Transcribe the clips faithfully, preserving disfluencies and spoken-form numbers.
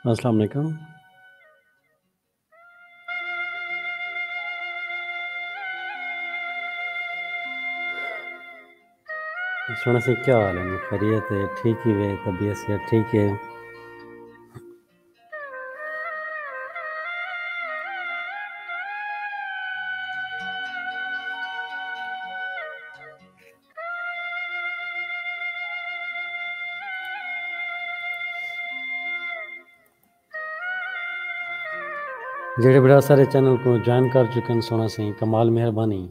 السلام علیکم۔ سونا سی، کیا حال ہے؟ خیریت ہے؟ ٹھیک ہی ہے؟ طبیعت صحت ٹھیک ہے؟ جیڑھے بھرا سارے چینل کو جوائن کر چکے ہیں، سونا سائیں، کمال مہربانی۔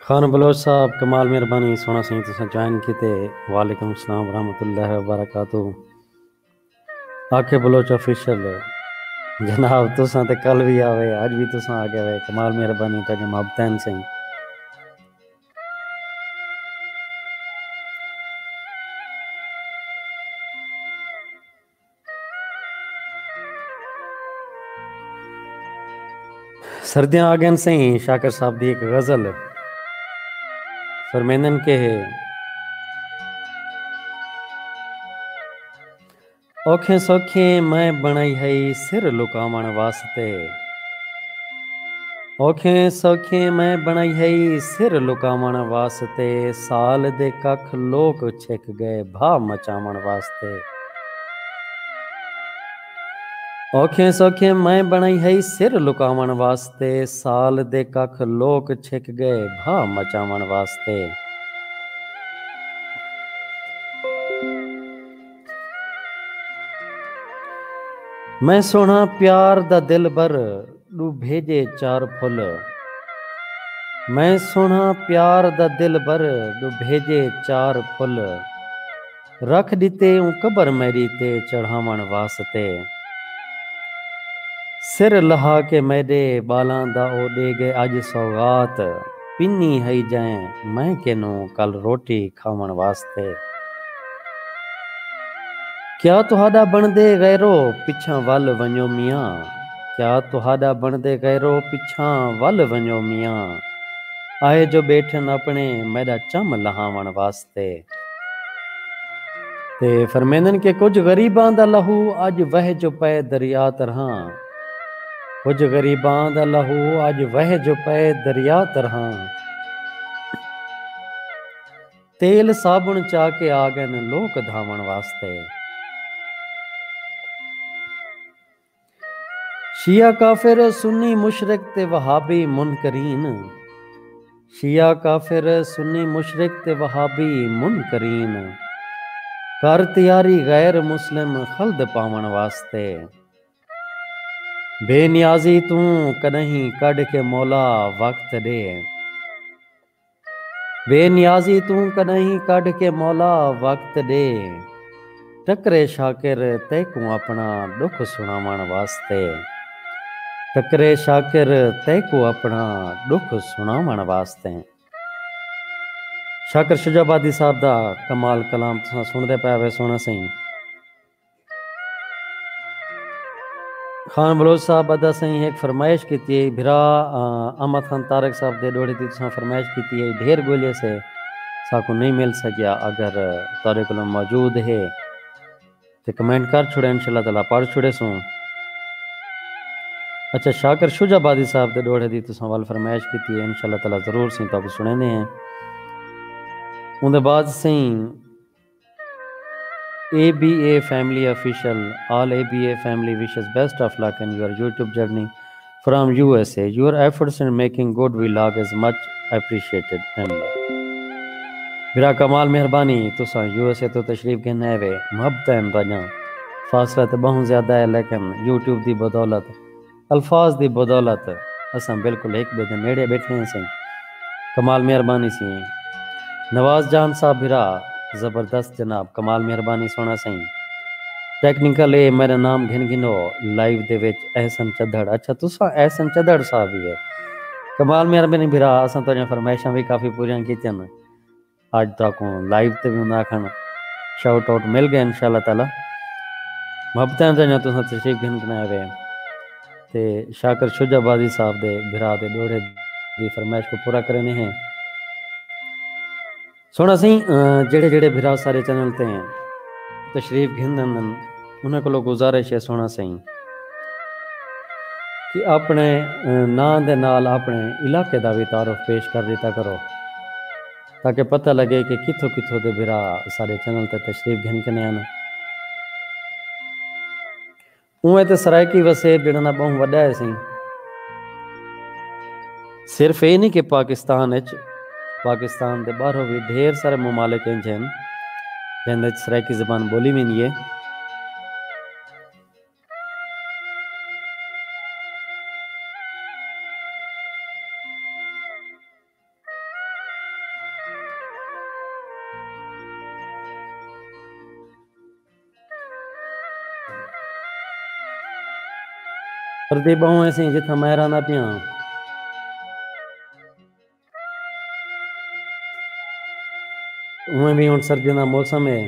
خان بلوچ صاحب، کمال مہربانی، سونا سائیں تساں جوائن کیتے۔ وعلیکم السلام ورحمۃ اللہ وبرکاتہ۔ آکھے بلوچ آفیشل، جناب تساں تے کل وی آوے، اڄ وی تساں آ ڳئے وے، کمال مہربانی تہاݙی محبتیں سئیں۔ سردیاں آ ڳئن سئیں، شاکر صاحب دی ہک غزل فرمیندن کہ اوکھیں سوکھیں میں بݨائی ہئی سر لکاوݨ واسطے۔ اوکھیں سوکھیں میں بݨائی ہئی سر لکاوݨ واسطے، سال دے ککھ لوک چھک ڳئے بھا مچاوݨ واسطے۔ اوکھیں سوکھیں میں بݨائی ہئی سر لکاوݨ واسطے، سال دے ککھ لوک چھک ڳئے بھا مچاوݨ واسطے۔ میں سوہݨا پیار دا دلبر، ݙو بھیڄے چار پھل۔ میں سوہݨا پیار دا دلبر، ݙو بھیڄے چار پھل۔ رکھ ݙتے اوں قبر میݙی تے چڑھاوݨ واسطے۔ سر لہا کے میݙے ٻالاں دا او ݙے ڳئے اڄ سوغات۔ پنی ہئی جئیں میں کینوں کل روٹی کھاوݨ واسطے۔ کیا تہاݙا بݨدے غیرو پچھاں ول ونڄو میاں؟ کیا تہاݙا بݨدے غیرو پچھاں ول ونڄو میاں؟ آئے جو ٻیٹھن اپݨے میݙا چم لہاوݨ واسطے۔ تے فرمیندن کہ کجھ غریباں دا لہو اڄ وہہ جو پئے دریا طرحاں۔ کجھ غریباں دا لہو اڄ وہہ جو پئے دریا طرحاں۔ تیل صابݨ چا کے آ ڳئن لوک دھاوݨ واسطے۔ شیعہ کافر، سنی مشرک تے وہابی منکرین۔ شیعہ کافر، سنی مشرک تے وہابی منکرین۔ کر تیاری غیر مسلم خلد پاوݨ واسطے۔ بے نیازی توں کݙاہیں کڈھ کے مولا وقت ݙے۔ بے نیازی توں کݙاہیں کڈھ کے مولا وقت ݙے۔ ٹکرے شاکر تیکوں اپݨا ݙکھ سݨاوݨ واسطے۔ ٹکرے شاکر تیکوں اپݨا ݙکھ سݨاوݨ واسطے۔ شاکر شجاع آبادی صاحب دا کمال کلام تساں سݨدے پئے ہوئے، سوہݨا سئیں۔ خان بلوچ صاحب ادا سئیں ہک فرمائش کیتی ہے، بھرا، آ، احمد خان طارق صاحب دے ݙوہڑے دی تساں فرمائش کیتی ہے، ڈھیر ڳولے سے ساکوں نہیں مل سڳیا، اگر تہاݙے کولوں موجود ہے تے کمنٹ کر چھوڑے، انشاءاللہ تعالیٰ پڑھ چھوڑے سوں۔ اچھا، شاکر شجاع آبادی صاحب دے ݙوہڑے دی تساں ول فرمائش کیتی ہے، انشاءاللہ تعالیٰ ضرور سئیں تہاکوں سݨیندے ہیں۔ اوندے بعد سئیں A B A family official, all A B A family wishes best of luck in your YouTube journey from U S A. Your efforts in making good vlog is much appreciated. M. بھرا کمال مہربانی، تساں U S A توں تشریف گھن آئے وے، محبتیں رڄاں۔ فاصلہ تے ٻہوں زیادہ ہے، لیکن یوٹیوب دی بدولت، الفاظ دی بدولت اساں بالکل ہک ٻئے دے نیڑے ٻیٹھے ہیں سئیں۔ کمال مہربانی سئیں۔ نواز جان صاحب بھرا، زبردست جناب، کمال مہربانی سوہݨا سئیں۔ ٹیکنیکل اے میݙا نام گھن گھنو، لائیو دے وچ احسن چدھڑ۔ اچھا تساں احسن چدھڑ صاحب ہی ہے؟ کمال مہربانی بھرا، اساں تہاݙیاں فرمائشاں وی کافی پوریاں کیتیاں۔ اڄ تہاکوں لائیو تے وی انہاں آکھݨ شاؤٹ آؤٹ مل ڳئے انشاءاللہ تعالیٰ۔ محبتاں تہاݙیاں، تساں تشریف گھن کنے آئے وے تے شاکر شجاع آبادی صاحب دے بھرا دے ݙوہڑے دی فرمائش کوں پورا کریندے ہیں۔ سوہݨا سئیں، جیڑھے جیڑھے بھرا سارے چینل تے تشریف گھندن، انہاں کولوں گزارش ہے سوہݨا سئیں کہ اپݨے ناں دے نال اپݨے علاقے دا وی تعارف پیش کر ݙتا کرو، تاکہ پتہ لڳے کہ کتھوں کتھوں دے بھرا سارے چینل تے تشریف گھن کنے ہن۔ اونویں تے سرائیکی وسیب جیڑھا نا ٻہوں وݙا ہے سئیں۔ صرف اے نی کہ پاکستان اچ، پاکستان دے ٻاہروں وی ڈھیر سارے ممالک انج ہن جیندے اچ سرائیکی زبان ٻولی ویندی ہے۔ سردی ٻہوں ہے سئیں جتھاں میں رہندا پیاں۔ اونویں وی ہݨ سردیاں دا موسم ہے۔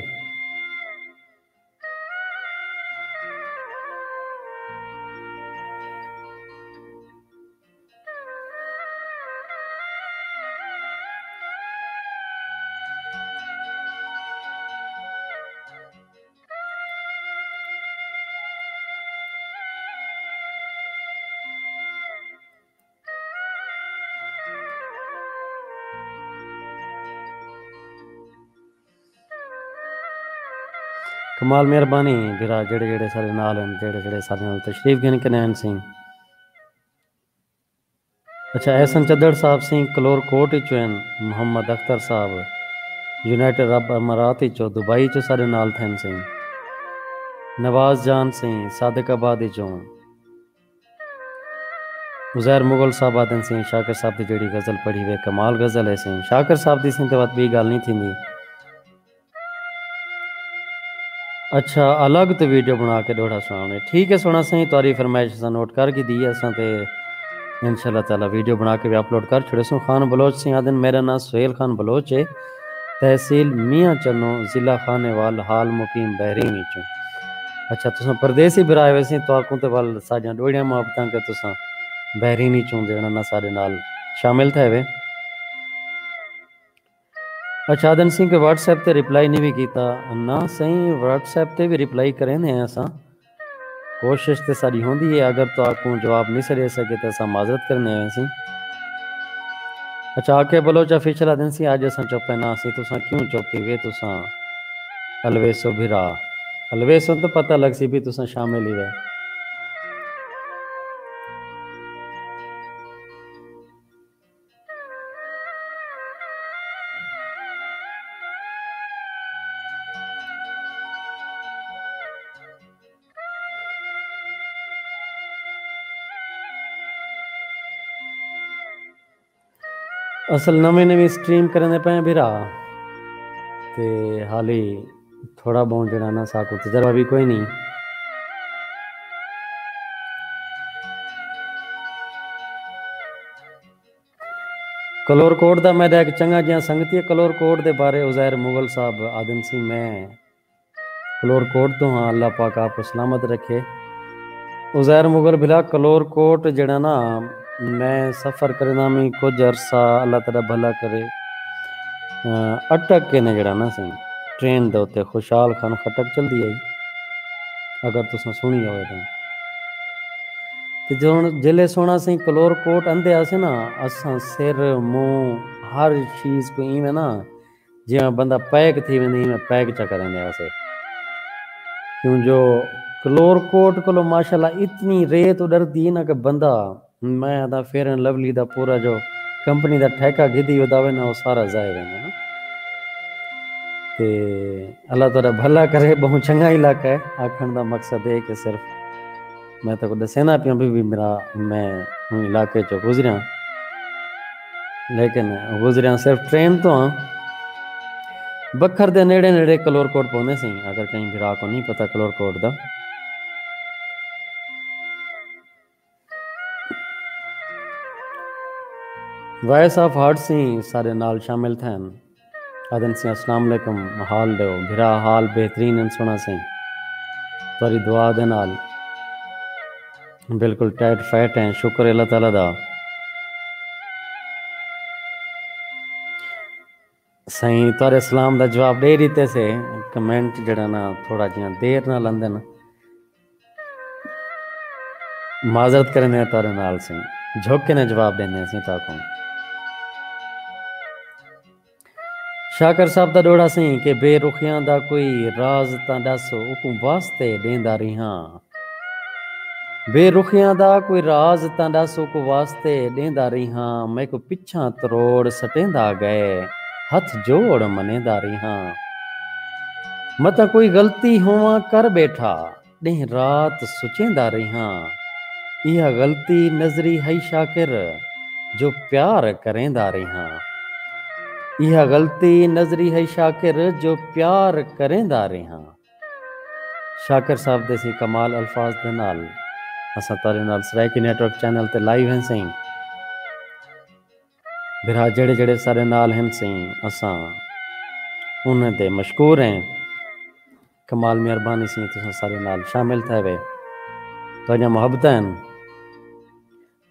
کمال مہربانی بھرا، جیڑھے جیڑھے سارے نال ہن، جیڑھے جیڑھے سارے نال تشریف گھن کنے آئن سئیں۔ اچھا، احسن چدھڑ صاحب سئیں کلور کوٹ اچوں ہن، محمد اختر صاحب یونائیٹڈ عرب امارات اچوں، دبئی اچوں سارے نال تھین سئیں۔ نواز جان سئیں صادق آباد اچوں۔ عزیر مغل صاحب آہدن سئیں شاکر صاحب دی جیڑھی غزل پڑھی وے کمال غزل ہے سئیں۔ شاکر صاحب دی سئیں تے وت ٻئی ڳالھ نی تھیندی۔ اچھا، الگ تے ویڈیو بݨا کے ݙوہڑا سݨاوݨے۔ ٹھیک ہے سوہݨا سئیں، تہاݙی فرمائش اساں نوٹ کر گھدی ہے، اساں تے انشاءاللہ تعالیٰ ویڈیو بݨا کے وی اپلوڈ کر چھوڑیسوں۔ خان بلوچ سئیں آہدن، میݙا ناں سہیل خان بلوچ ہے، تحصیل میاں چنوں، ضلع خانیوال، حال مقیم بحرین اچوں۔ اچھا، تساں پردیسی بھرا ہیوے سئیں، تہاکوں تے ول ساݙیاں ݙوہڑیاں محبتاں کہ تساں بحرین اچوں جیڑھا نا ساݙے نال شامل تھئے وے۔ اچھا، آہدن سئیں کہ واٹس ایپ تے رپلائی نی وی کیتا۔ نہ سئیں، واٹس ایپ تے وی رپلائی کریندے ہیں اساں، کوشش تے ساݙی ہوندی ہے، اگر تہاکوں جواب نی سے ݙے سڳے تے اساں معذرت کریندے ہیں سئیں۔ اچھا، آ کے بلوچ آفیشل آہدن سئیں، اڄ اساں چپ ہیں نہ سئیں، تساں کیوں چپ تھی وے؟ تساں الویسو بھرا، الویسو تاں پتہ لڳسی بھی تساں شامل ہی وے۔ اصل نویں نویں سٹریم کریندے پئے ہیں بھرا، تے حالی تھوڑا بہت جڑا نا ساکوں تجربہ بھی کوئی نہیں۔ کلور کوٹ دا میݙا ہک چنڳا جیہاں سنگتی ہے۔ کلور کوٹ دے بارے عزیر مغل صاحب آہدن سی، میں کلور کوٹ توں ہاں، اللہ پاک آپ کوں سلامت رکھے۔ عزیر مغل بھلا، کلور کوٹ جیڑھا نا، میں سفر کریندا میں کجھ عرصہ، اللہ تیݙا بھلا کرے، اٹک کے نے جیڑھا نا سئیں، ٹرین دے اتے خوشحال خان خٹک چلدی آئی، اگر تساں سݨی ہووے تاں۔ تے جو ہݨ جیلے سوہݨا سئیں کلور کوٹ اندے ہاسے نا، اساں سر، منہ، ہر چیز کوں ایویں نا، جیویں بندہ پیک تھی ویندے، ایویں پیک چا کریندے ہاسے۔ کیوں جو کلور کوٹ کولو ماشاءاللہ اتنی ریت اڈردی نا کہ بندہ، میں آہداں فیئر اینڈ لولی دا پورا جو کمپنی دا ٹھیکہ گھدی ودا وے نا، او سارا ضائع ویندا نا۔ تے اللہ تہاݙا بھلا کرے، ٻہوں چنڳا علاقہ ہے، آکھݨ دا مقصد ہے کہ صرف میں تہاکوں ݙسیندا پیاں بھی، بھی میرا، میں اوں علاقے چوں گزریاں، لیکن گزریاں صرف ٹرین توں ہاں۔ بکھر دے نیڑے نیڑے کلور کوٹ پوندے سئیں، اگر کہیں بھرا کوں نہیں پتہ کلور کوٹ دا۔ وائس آف ہارٹ سئیں سارے نال شامل تھین۔ آدن سئیں السلام علیکم، حال ڈیو بھرا؟ حال بہترین ہن سونا سئیں، تہاڈی دعا دے نال بالکل ٹائٹ فائٹ ہیں، شکر اللہ تعالیٰ دا۔ سائیں تہاڈے سلام دا جواب ڈے ڈتے سے، کمنٹ جڑا نا تھوڑا جیاں دیر نال آندے نا، معذرت کریندے ہیں تہاڈے نال سائیں، جھک کے نا جواب ڈیندے ہیں سائیں تہاکوں۔ شاکر صاحب دا ڈوڑا سائیں کہ بے رخیاں دا کوئی راز تاں ڈس، اوکوں واسطے ڈیندا ریہاں۔ بے رخیاں دا کوئی راز تاں ڈس، اوکوں واسطے ڈیندا ریہاں، میکوں پچھاں تروڑ سٹیندا گئے، ہتھ جوڑ منیندا ریہاں۔ متاں کوئی غلطی ہوواں کر بیٹھا، ڈینہہ رات سچیندا ریہاں۔ ایہا غلطی نظری ہئی شاکر جو پیار کریندا ریہاں۔ ایہا غلطی نظری ہئی شاکر جو پیار کریندا ریہاں۔ شاکر صاحب دے سئیں کمال الفاظ دے نال اساں تہاڈے نال سرائیکی نیٹ ورک چینل تے لائیو ہیں سئیں۔ بھرا جڑے جڑے سارے نال ہن سئیں، اساں انہاں دے مشکور ہیں۔ کمال مہربانی سئیں تساں سارے نال شامل تھے وے۔ تہاڈیاں محبتاں ہن،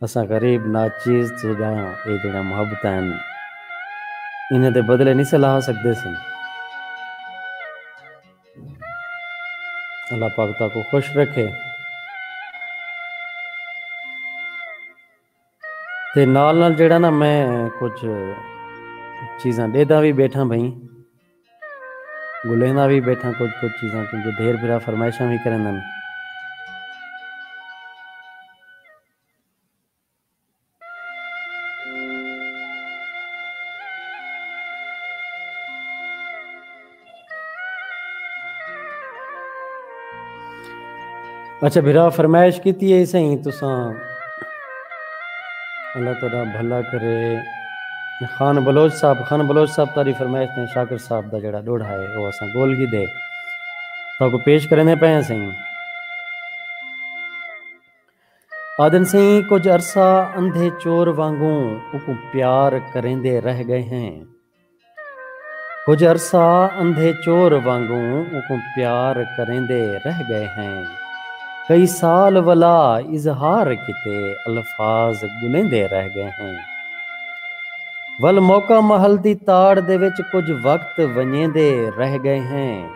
اساں غریب ناچیز تہاڈیاں اے جڑیاں محبتاں ہن، انہاں دے بدلے نہیں سے لا سکدے سئیں۔ اللہ پاک تہاکوں خوش رکھے۔ تے نال نال جڑا نا میں کچھ چیزاں ڈیدا بھی بیٹھا بھئی، گلیندا بھی بیٹھا کچھ کچھ چیزاں، کیونکہ ڈھیر بھرا فرمائشاں بھی کرندن۔ اچھا بھرا، فرمائش کیتی ہے سائیں تساں، اللہ تعالیٰ بھلا کرے۔ خان بلوچ صاحب، خان بلوچ صاحب تہاڈی فرمائش نے شاکر صاحب دا جڑا ڈوڑھا ہے او اساں گول گھدے تہاکوں پیش کریندے پئے ہیں سائیں۔ آدن سائیں، کجھ عرصہ اندھے چور وانگوں اوکوں پیار کریندے رہ گئے ہیں۔ کجھ عرصہ اندھے چور وانگوں اوکوں پیار کریندے رہ گئے ہیں۔ کئی سال ولا اظہار کیتے الفاظ گلیندے رہ گئے ہیں۔ ول موقع محل دی تاڑ دے وچ کجھ وقت ونجیندے رہ گئے ہیں۔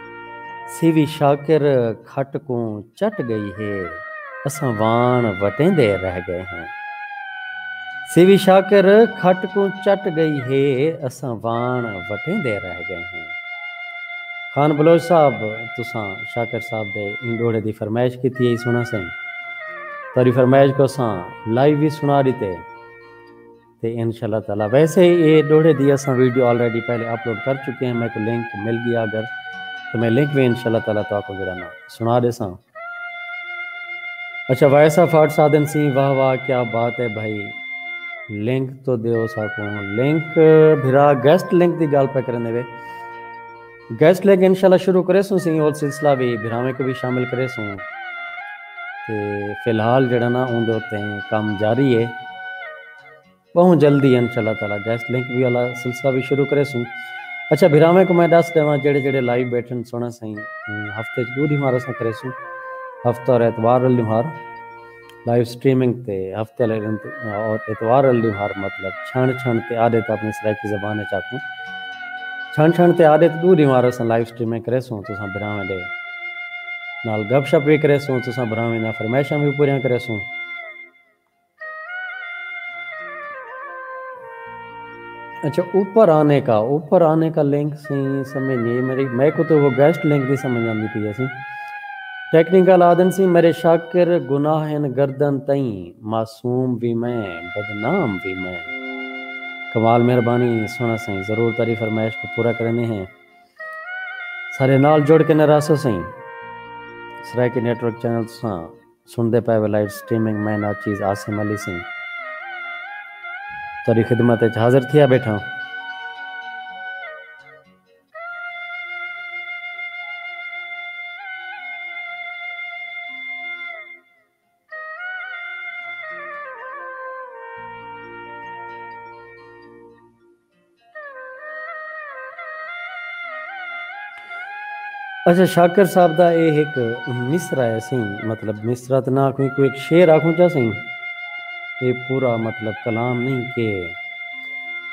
سیوی شاکر کھٹ کوں چٹ گئی ہے، اساں وان وٹیندے رہ گئے ہیں۔ سیوی شاکر کھٹ کوں چٹ گئی ہے، اساں وان وٹیندے رہ گئے ہیں۔ خان بلوچ صاحب، تساں شاکر صاحب دے ان ڈوہڑے دی فرمائش کیتی ہے، سنا سائیں۔ تہاڈی فرمائش کوں اساں لائیو وی سنا ڈتے۔ تے انشاءاللہ تعالیٰ، ویسے اے ڈوہڑے دی اساں ویڈیو آلریڈی پہلے اپلوڈ کر چکے ہیں، میکوں لنک مل گیا اگر، تو میں لنک وی انشاءاللہ تعالیٰ تہاکوں جڑا نا سنا ڈیساں۔ اچھا، وائس آف ہارٹ سادن سی، واہ واہ، کیا بات ہے بھائی، لنک تو دیو ساکوں۔ لنک بھرا، گیسٹ لنک دی گالھ پہ کرنے وے۔ گیسٹ لنک انشاءاللہ شروع کریسوں سی، اور سلسلہ بھی بھراویں کو بھی شامل کریسوں۔ تے فی الحال جڑا نا اون دے اتے کم جاری ہے۔ بہوں جلدی انشاءاللہ تعالیٰ گیسٹ لنک وی آلا سلسلہ وی شروع کریسوں۔ اچھا بھراویں کوں میں ڈس ڈیواں، جیڑھے جیڑھے لائیو بیٹھن سونا سائیں، ہفتے چ ڈو ڈیوار اساں کریسوں، ہفتہ اور اتوار آلی ڈیوار لائیو سٹریمنگ تے، ہفتے آلے ڈینہہ تے اور اتوار آلی ڈیوار، مطلب چھن چھن تے آڈے تے اپنی سرائیکی زبان اچ آکھوں، چھن چھن تے آڈے تے ڈو ڈیوار اساں لائیو سٹریمنگ کریسوں، تساں بھراویں دے نال گپ شپ وی کریسوں، تساں بھراویں دیاں فرمائشاں وی پوریاں کریسوں۔ اچھا، اوپر آنے کا، اوپر آنے کا لنک سائیں سمجھ نہیں، میری، میکوں تو وہ گیسٹ لنک دی سمجھ آندی پئی ہے سائیں۔ ٹیکنیکل آدن سی، میرے شاکر گناہ ہن گردن تئیں، معصوم وی میں، بدنام وی میں۔ کمال مہربانی سونا سائیں، ضرور تہاڈی فرمائش کوں پورا کریندے ہیں۔ سارے نال جڑ کے نہ رہسو سائیں۔ سرائیکی نیٹ ورک چینل تساں سݨدے پئے وے لائیو سٹریمنگ، میں ناچیز عاصم علی سئیں تہاݙی خدمت اچ حاضر تھیا ٻیٹھاں۔ اچھا، شاکر صاحب دا اے ہک مصرع ہے سئیں، مطلب مصرع تے نہ آکھوں، کوئی ہک شعر آکھوں چا سئیں۔ اے پورا مطلب کلام نہیں کہ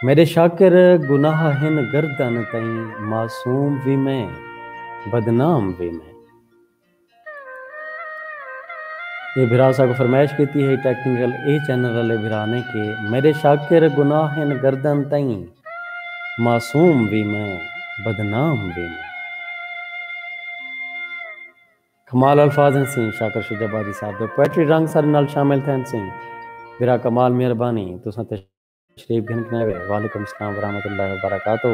میݙے شاکر گناہ ہن گردن تئیں، معصوم وی میں، بدنام وی میں۔ اے بھرا ساکوں فرمائش کیتی ہے ٹیکنیکل اے چینل والے بھرا نے کہ میݙے شاکر گناہ ہن گردن تئیں، معصوم وی میں، بدنام وی میں۔ کمال الفاظ ہیں سئیں شاکر شجاع آبادی صاحب دے۔ پوئٹری رنگ سارے نال شامل تھین سئیں۔ بھرا کمال، مہربانی، تساں تشریف گھن کے آئے ہوئے۔ وعلیکم السلام ورحمۃ اللہ وبرکاتہ۔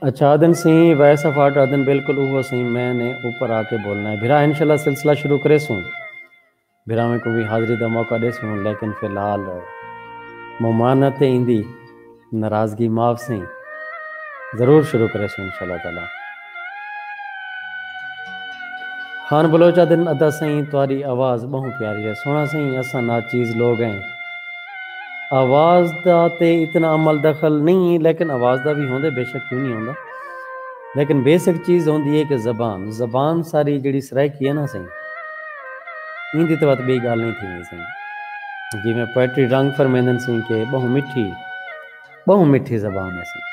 اچھا آدن سئیں، ویسا فاٹ آدن، بالکل اوہو سئیں، میں نے اوپر آ کے بولنا ہے۔ بھرا انشاءاللہ سلسلہ شروع کریسوں۔ بھراویں کوں وی حاضری دا موقع ݙیسوں، لیکن فی الحال ممانعت ہے ایندی، ناراضگی معاف سئیں، ضرور شروع کریسوں انشاءاللہ تعالیٰ۔ خان بلوچ آدھن، ادا سئیں تہاݙی آواز ٻہوں پیاری ہے۔ سوہݨا سئیں، اساں ناچیز لوگ ہیں، آواز دا تے اتنا عمل دخل نہیں، لیکن آواز دا وی ہوندے، بے شک کیوں نہیں ہوندا، لیکن بیسک چیز ہوندی ہے کہ زبان، زبان ساری جڑی سرائیکی ہے نا سئیں، ایندی تے وت ٻئی ڳالھ نہیں تھیندی سئیں۔ جیویں پوئٹری رنگ فرمیندن سئیں کہ ٻہوں مٹھی، ٻہوں مٹھی زبان ہے سئیں۔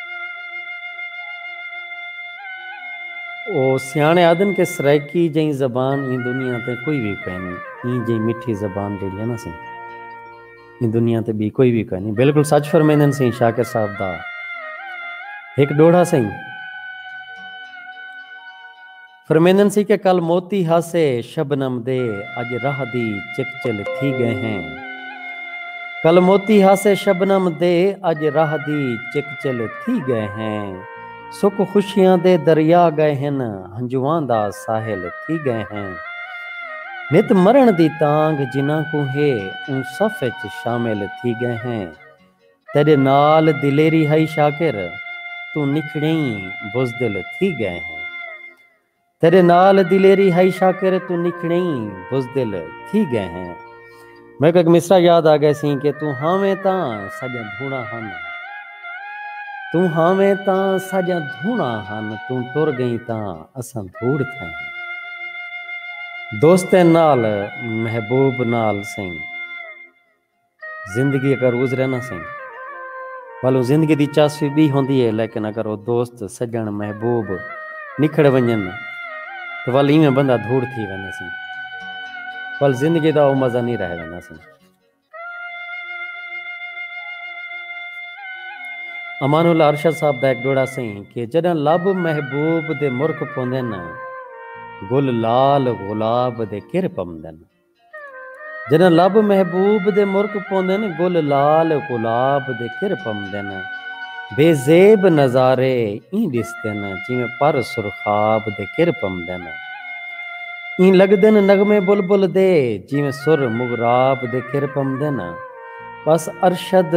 او سیاݨے آدھن کہ سرائیکی جئیں زبان ایں دنیا تے کوئی وی کائنی، ایں جئیں مٹھی زبان جڑی ہے نا سئیں، ایں دنیا تے ٻئی کوئی وی کائنی۔ بالکل سچ فرمیندن سئیں شاکر صاحب دا ہک ݙوہڑا سئیں۔ فرمیندن سی کہ کل موتی ہاسے شبنم دے، اڄ راہ دی چکچل تھی ڳئے ہیں۔ کل موتی ہاسے شبنم دے، اڄ راہ دی چکچل تھی ڳئے ہیں۔ سکھ خوشیاں دے دریا ڳئے ہن، ہنجواں دا ساحل تھی ڳئے ہیں۔ نت مرݨ دی تانگھ جنہاں کوں ہے، اوں صف اچ شامل تھی ڳئے ہیں۔ تیݙے نال دلیری ہئی شاکر، توں نکھڑیں بزدل تھی ڳئے ہیں۔ تیݙے نال دلیری ہئی شاکر، توں نکھڑیں بزدل تھی ڳئے ہیں۔ میکوں ہک مصرع یاد آ ڳئے سئیں کہ توں ہاویں تاں ساݙیاں دھوڑاں ہن، توں ہاویں تاں ساݙیاں دھوڑاں ہن، توں ٹر ڳئیں تاں اساں دھوڑ تھئیں۔ دوستیں نال، محبوب نال سئیں، زندگی اگر گزرے نہ سئیں، ولوں زندگی دی چاس وی ٻئی ہوندی ہے، لیکن اگر او دوست، سڄݨ، محبوب نکھڑ ونڄن، تاں ول ایویں بندہ دھوڑ تھی ویندے سئیں، ول زندگی دا او مزہ نہیں رہ ویندا سئیں۔ امان اللہ ارشد صاحب دا ہک ݙوہڑا سئیں کہ جݙاں لب محبوب دے مرک پوندن، گل لال گلاب دے کر پمدن۔ جݙاں لب محبوب دے مرک پوندن، گل لال گلاب دے کر پمدن۔ بے زیب نظارے ایں ݙسدن، جیویں پر سرخاب دے کر پمدن۔ ایں لڳدن نغمے بلبل دے، جیویں سر مغراب دے کر پمدن۔ بس ارشد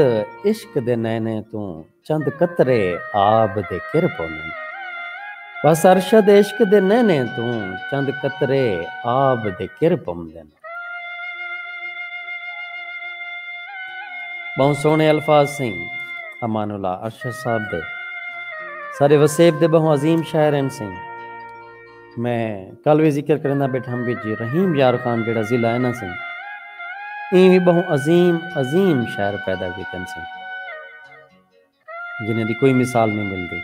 عشق دے نئنیں توں چند قطرے آب دے کر پوندن۔ بس ارشد عشق دے نئنیں توں چند قطرے آب دے کر پوندن۔ ٻہوں سوہݨے الفاظ سئیں امان اللہ ارشد صاحب دے۔ ساݙے وسیب دے ٻہوں عظیم شاعر ہن سئیں۔ میں کل وی ذکر کریندا ٻیٹھم وچ رحیم یار خان جیڑھا ضلع ہے نا سئیں، ایں وی ٻہوں عظیم عظیم شاعر پیدا کیتن سئیں، جنہیں دی کوئی مثال نہیں ملدی۔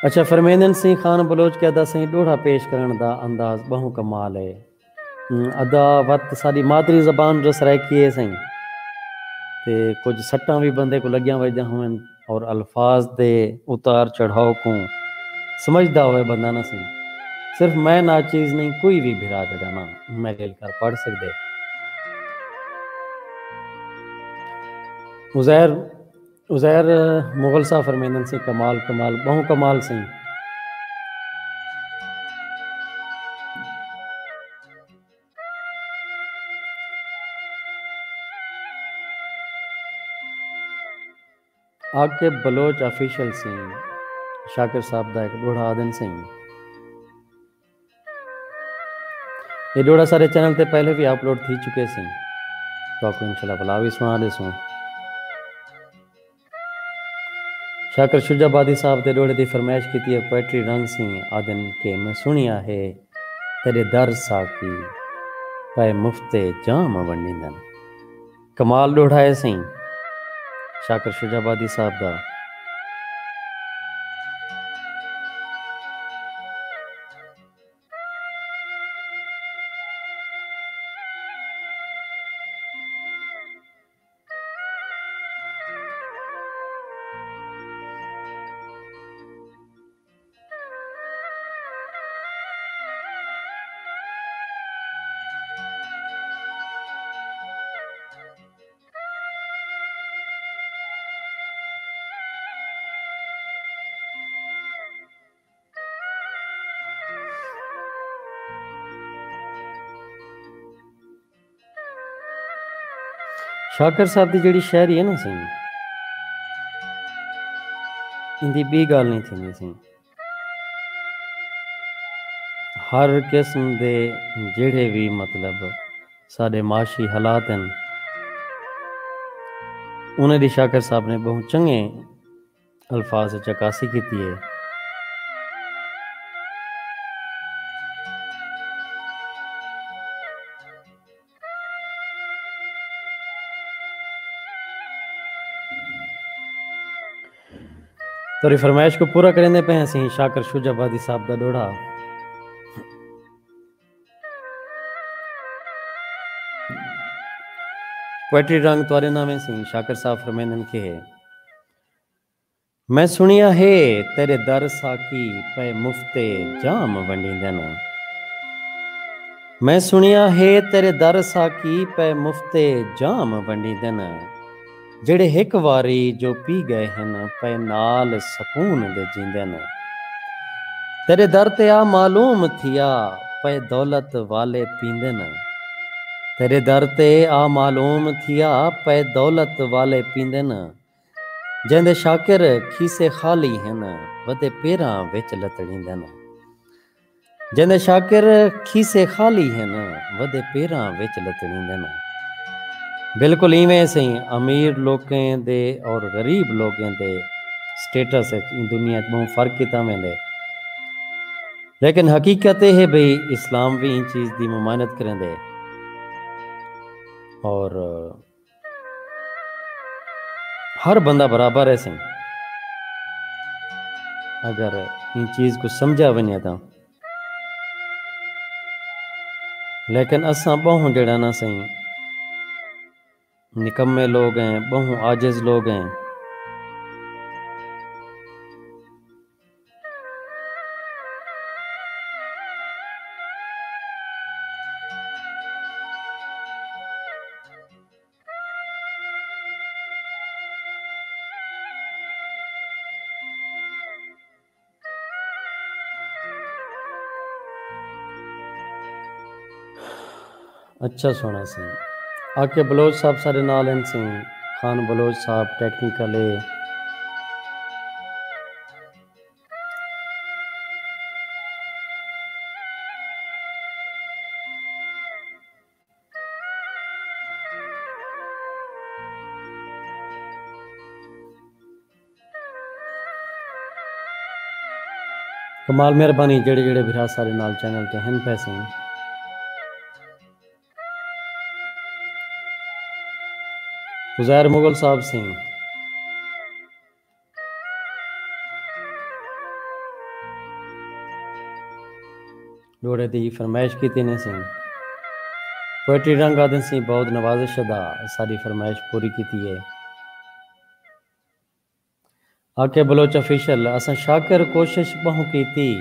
اچھا، فرمیندن سئیں خان بلوچ کہ ادا سئیں ݙوہڑا پیش کرݨ دا انداز ٻہوں کمال ہے۔ ہم، ادا وت ساݙی مادری زبان جو سرائیکی ہے سئیں، تے کجھ سٹاں وی بندے کوں لڳیاں وڄدیاں ہوون اور الفاظ دے اتار چڑھاؤ کوں سمجھدا ہووے بندہ نہ سئیں، صرف میں ناچیز نہیں، کوئی وی بھرا جیڑھا نا میݙے ال کر پڑھ سڳدے۔ عزیر، عزیر مغل صاحب فرمیندن سئیں، کمال، کمال، ٻہوں کمال سئیں۔ عاقب بلوچ آفیشل سئیں، شاکر صاحب دا ہک ݙوہڑا آہدن سئیں۔ اے ݙوہڑا ساݙے چینل تے پہلے وی اپلوڈ تھی چکے سئیں۔ تہاکوں انشاءاللہ ولا وی سݨا ݙیسوں۔ شاکر شجاع آبادی صاحب دے ݙوہڑے دی فرمائش کیتی ہے، پوئٹری رنگ سیں آہدن کہ میں سݨیا ہے تیݙے در ساقی پئے مفت جام ونڈیندن۔ کمال ݙوہڑا ہے سئیں شاکر شجاع آبادی صاحب دا۔ شاکر صاحب دی جیڑھی شاعری ہے نا سئیں، ایندی ٻی ڳالھ نہیں تھیندی سئیں۔ ہر قسم دے جیڑھے وی مطلب ساݙے معاشی حالات ہن، انہیں دی شاکر صاحب نے ٻہوں چنڳے الفاظ وچ عکاسی کیتی ہے۔ تہاݙی فرمائش کوں پورا کریندے پئے ہاسیں، شاکر شجاع آبادی صاحب دا ݙوہڑا۔ پوئٹری رنگ تہاݙے ناویں سئیں، شاکر صاحب فرمیندن کہ ہے، میں سݨیا ہے تیݙے در ساقی پئے مفت جام ونڈیندن۔ میں سݨیا ہے تیݙے در ساقی پئے مفت جام ونڈیندن۔ جیڑھے ہک واری جو پی ڳئے ہن، پئے نال سکون دے جیندن۔ تیݙے در تے آ معلوم تھیا، پئے دولت والے پیندن۔ تیݙے در تے آ معلوم تھیا، پئے دولت والے پیندن۔ جیندے شاکر کھیسے خالی ہن، ودے پیراں وچ لتڑیندن۔ جیندے شاکر کھیسے خالی ہن، ودے پیراں وچ لتڑیندن۔ بالکل ایویں سئیں، امیر لوکیں دے اور غریب لوکیں دے سٹیٹس وچ ایں دنیا وچ ٻہوں فرق کیتا ویندے۔ لیکن حقیقت اے ہے بھئی اسلام وی ایں چیز دی ممانعت کریندے۔ اور ہر بندہ برابر ہے سئیں۔ اگر ایں چیز کوں سمجھا ونڄے تاں۔ لیکن اساں ٻہوں جیڑھا نا سئیں نکمے لوگ ہیں، ٻہوں عاجز لوگ ہیں۔ اچھا سوہݨا سئیں۔ آ کے بلوچ صاحب ساݙے نال ہن سئیں، خان بلوچ صاحب ٹیکنیکل اے۔ کمال، مہربانی جیڑھے جیڑھے بھرا ساݙے نال چینل تے ہن پئے سئیں۔ عزیر مغل صاحب سئیں۔ ݙوہڑے دی فرمائش کیتی نے سئیں۔ پوئٹری رنگ آہدن سئیں، بہت نوازش ادا، ساݙی فرمائش پوری کیتی ہے۔ آ کے بلوچ آفیشل، اساں شاکر کوشش ٻہوں کیتی،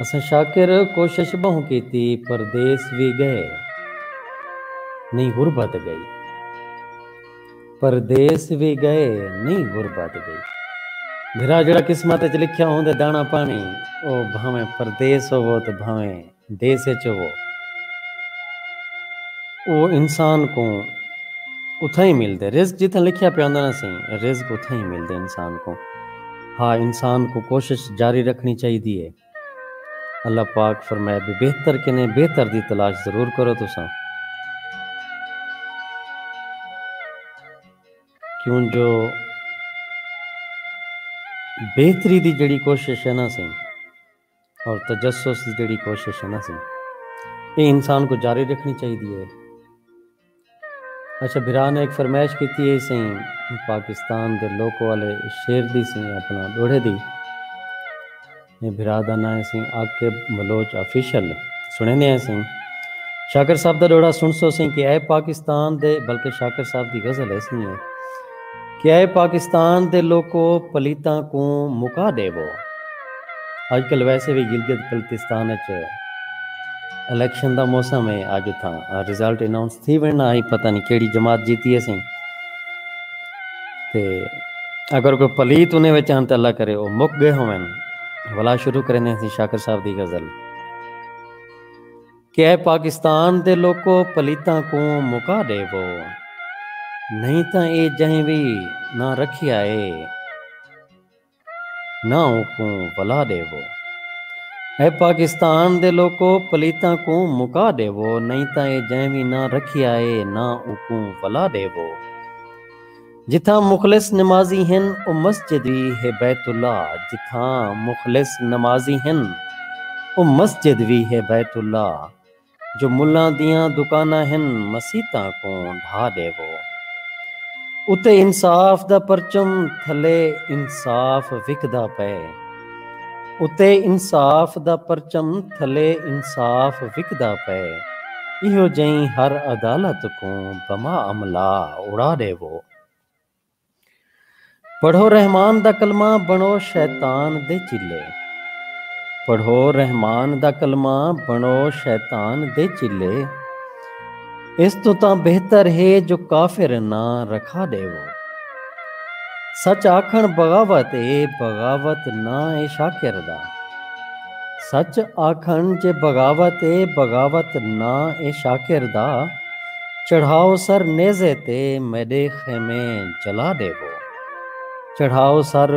اساں شاکر کوشش ٻہوں کیتی، پردیس وی ڳئے، نئیں غربت ڳئی۔ پردیس وی ڳئے، نئیں غربت ڳئی۔ بھرا جیڑھا قسمت اچ لکھیا ہوندے داݨا پاݨی، او بھانویں پردیس ہووو تے بھانویں دیس اچ ہووو، او انسان کوں اتھائیں ملدے۔ رزق جتھاں لکھیا پیا ہوندا نا سئیں، رزق اتھائیں ملدے انسان کوں۔ ہا، انسان کوں کوشش جاری رکھݨی چاہیدی ہے۔ اللہ پاک فرمائے، بے بہتر کنیں بہتر دی تلاش ضرور کرو تساں۔ کیوں جو بہتری دی جڑی کوشش ہے نا سائیں، اور تجسس دی جڑی کوشش ہے نا سائیں، یہ انسان کو جاری رکھنی چاہیے ہے۔ اچھا، بھرا نے ایک فرمائش کی تھی ہے سائیں، پاکستان دے لوکو والے شیر دی سائیں، اپنا ڈوڑے دی۔ اے بھرا دا ناں ہے سائیں عاقب بلوچ آفیشل۔ سنیندے ہیں سائیں، شاکر صاحب دا ڈوڑا سنسو سائیں کہ اے پاکستان دے، بلکہ شاکر صاحب دی غزل ہے سائیں، کہ اے پاکستان دے لوکو، پلیتاں کوں مکا ڈیوو۔ اج کل ویسے بھی گلگت بلتستان اچ الیکشن دا موسم ہے، اج اتھاں رزلٹ اناؤنس تھی وینا ہی، پتہ نہیں کیڑی جماعت جیتی ہے سائیں۔ تے اگر کوئی پلیت انہیں وچ ہن تے اللہ کرے او مک گئے ہوون۔ ولا شروع کریندے ہیں سائیں شاکر صاحب دی غزل کہ اے پاکستان دے لوکو، پلیتاں کوں مکا ڈیوو، نہیں تاں اے جہیں وی نہ رکھیا اے، نہ اوکوں ولا ڈیوو۔ اے پاکستان دے لوکو، پلیتاں کوں مکا ڈیوو، نہیں تاں اے جہیں وی نہ رکھیا اے، نہ اوکوں ولا ڈیوو۔ جتھاں مخلص نمازی ہن، او مسجد وی ہے بیت اللہ۔ جتھاں مخلص نمازی ہن، او مسجد وی ہے بیت اللہ۔ جو ملاں دیاں دکاناں ہن، مسیتاں کوں ڈھا ڈیوو۔ اتے انصاف دا پرچم، تھلے انصاف وکدا پئے۔ اتے انصاف دا پرچم، تھلے انصاف وکدا پئے۔ ایہو جئیں ہر عدالت کوں بما عملہ اڑا ڈیوو۔ پڑھو رحمان دا کلمہ، بݨو شیطان دے چیلے۔ پڑھو رحمان دا کلمہ، بݨو شیطان دے چیلے۔ اس توں تاں بہتر ہے جو کافر نہ رکھا ݙیوو۔ سچ آکھݨ بغاوت اے، بغاوت نہ اے شاکر دا۔ سچ آکھݨ جے بغاوت اے، بغاوت نہ اے شاکر دا۔ چڑھاؤ سر نیزے تے، میݙے خیمے جلا ݙیوو۔ چڑھاؤ سر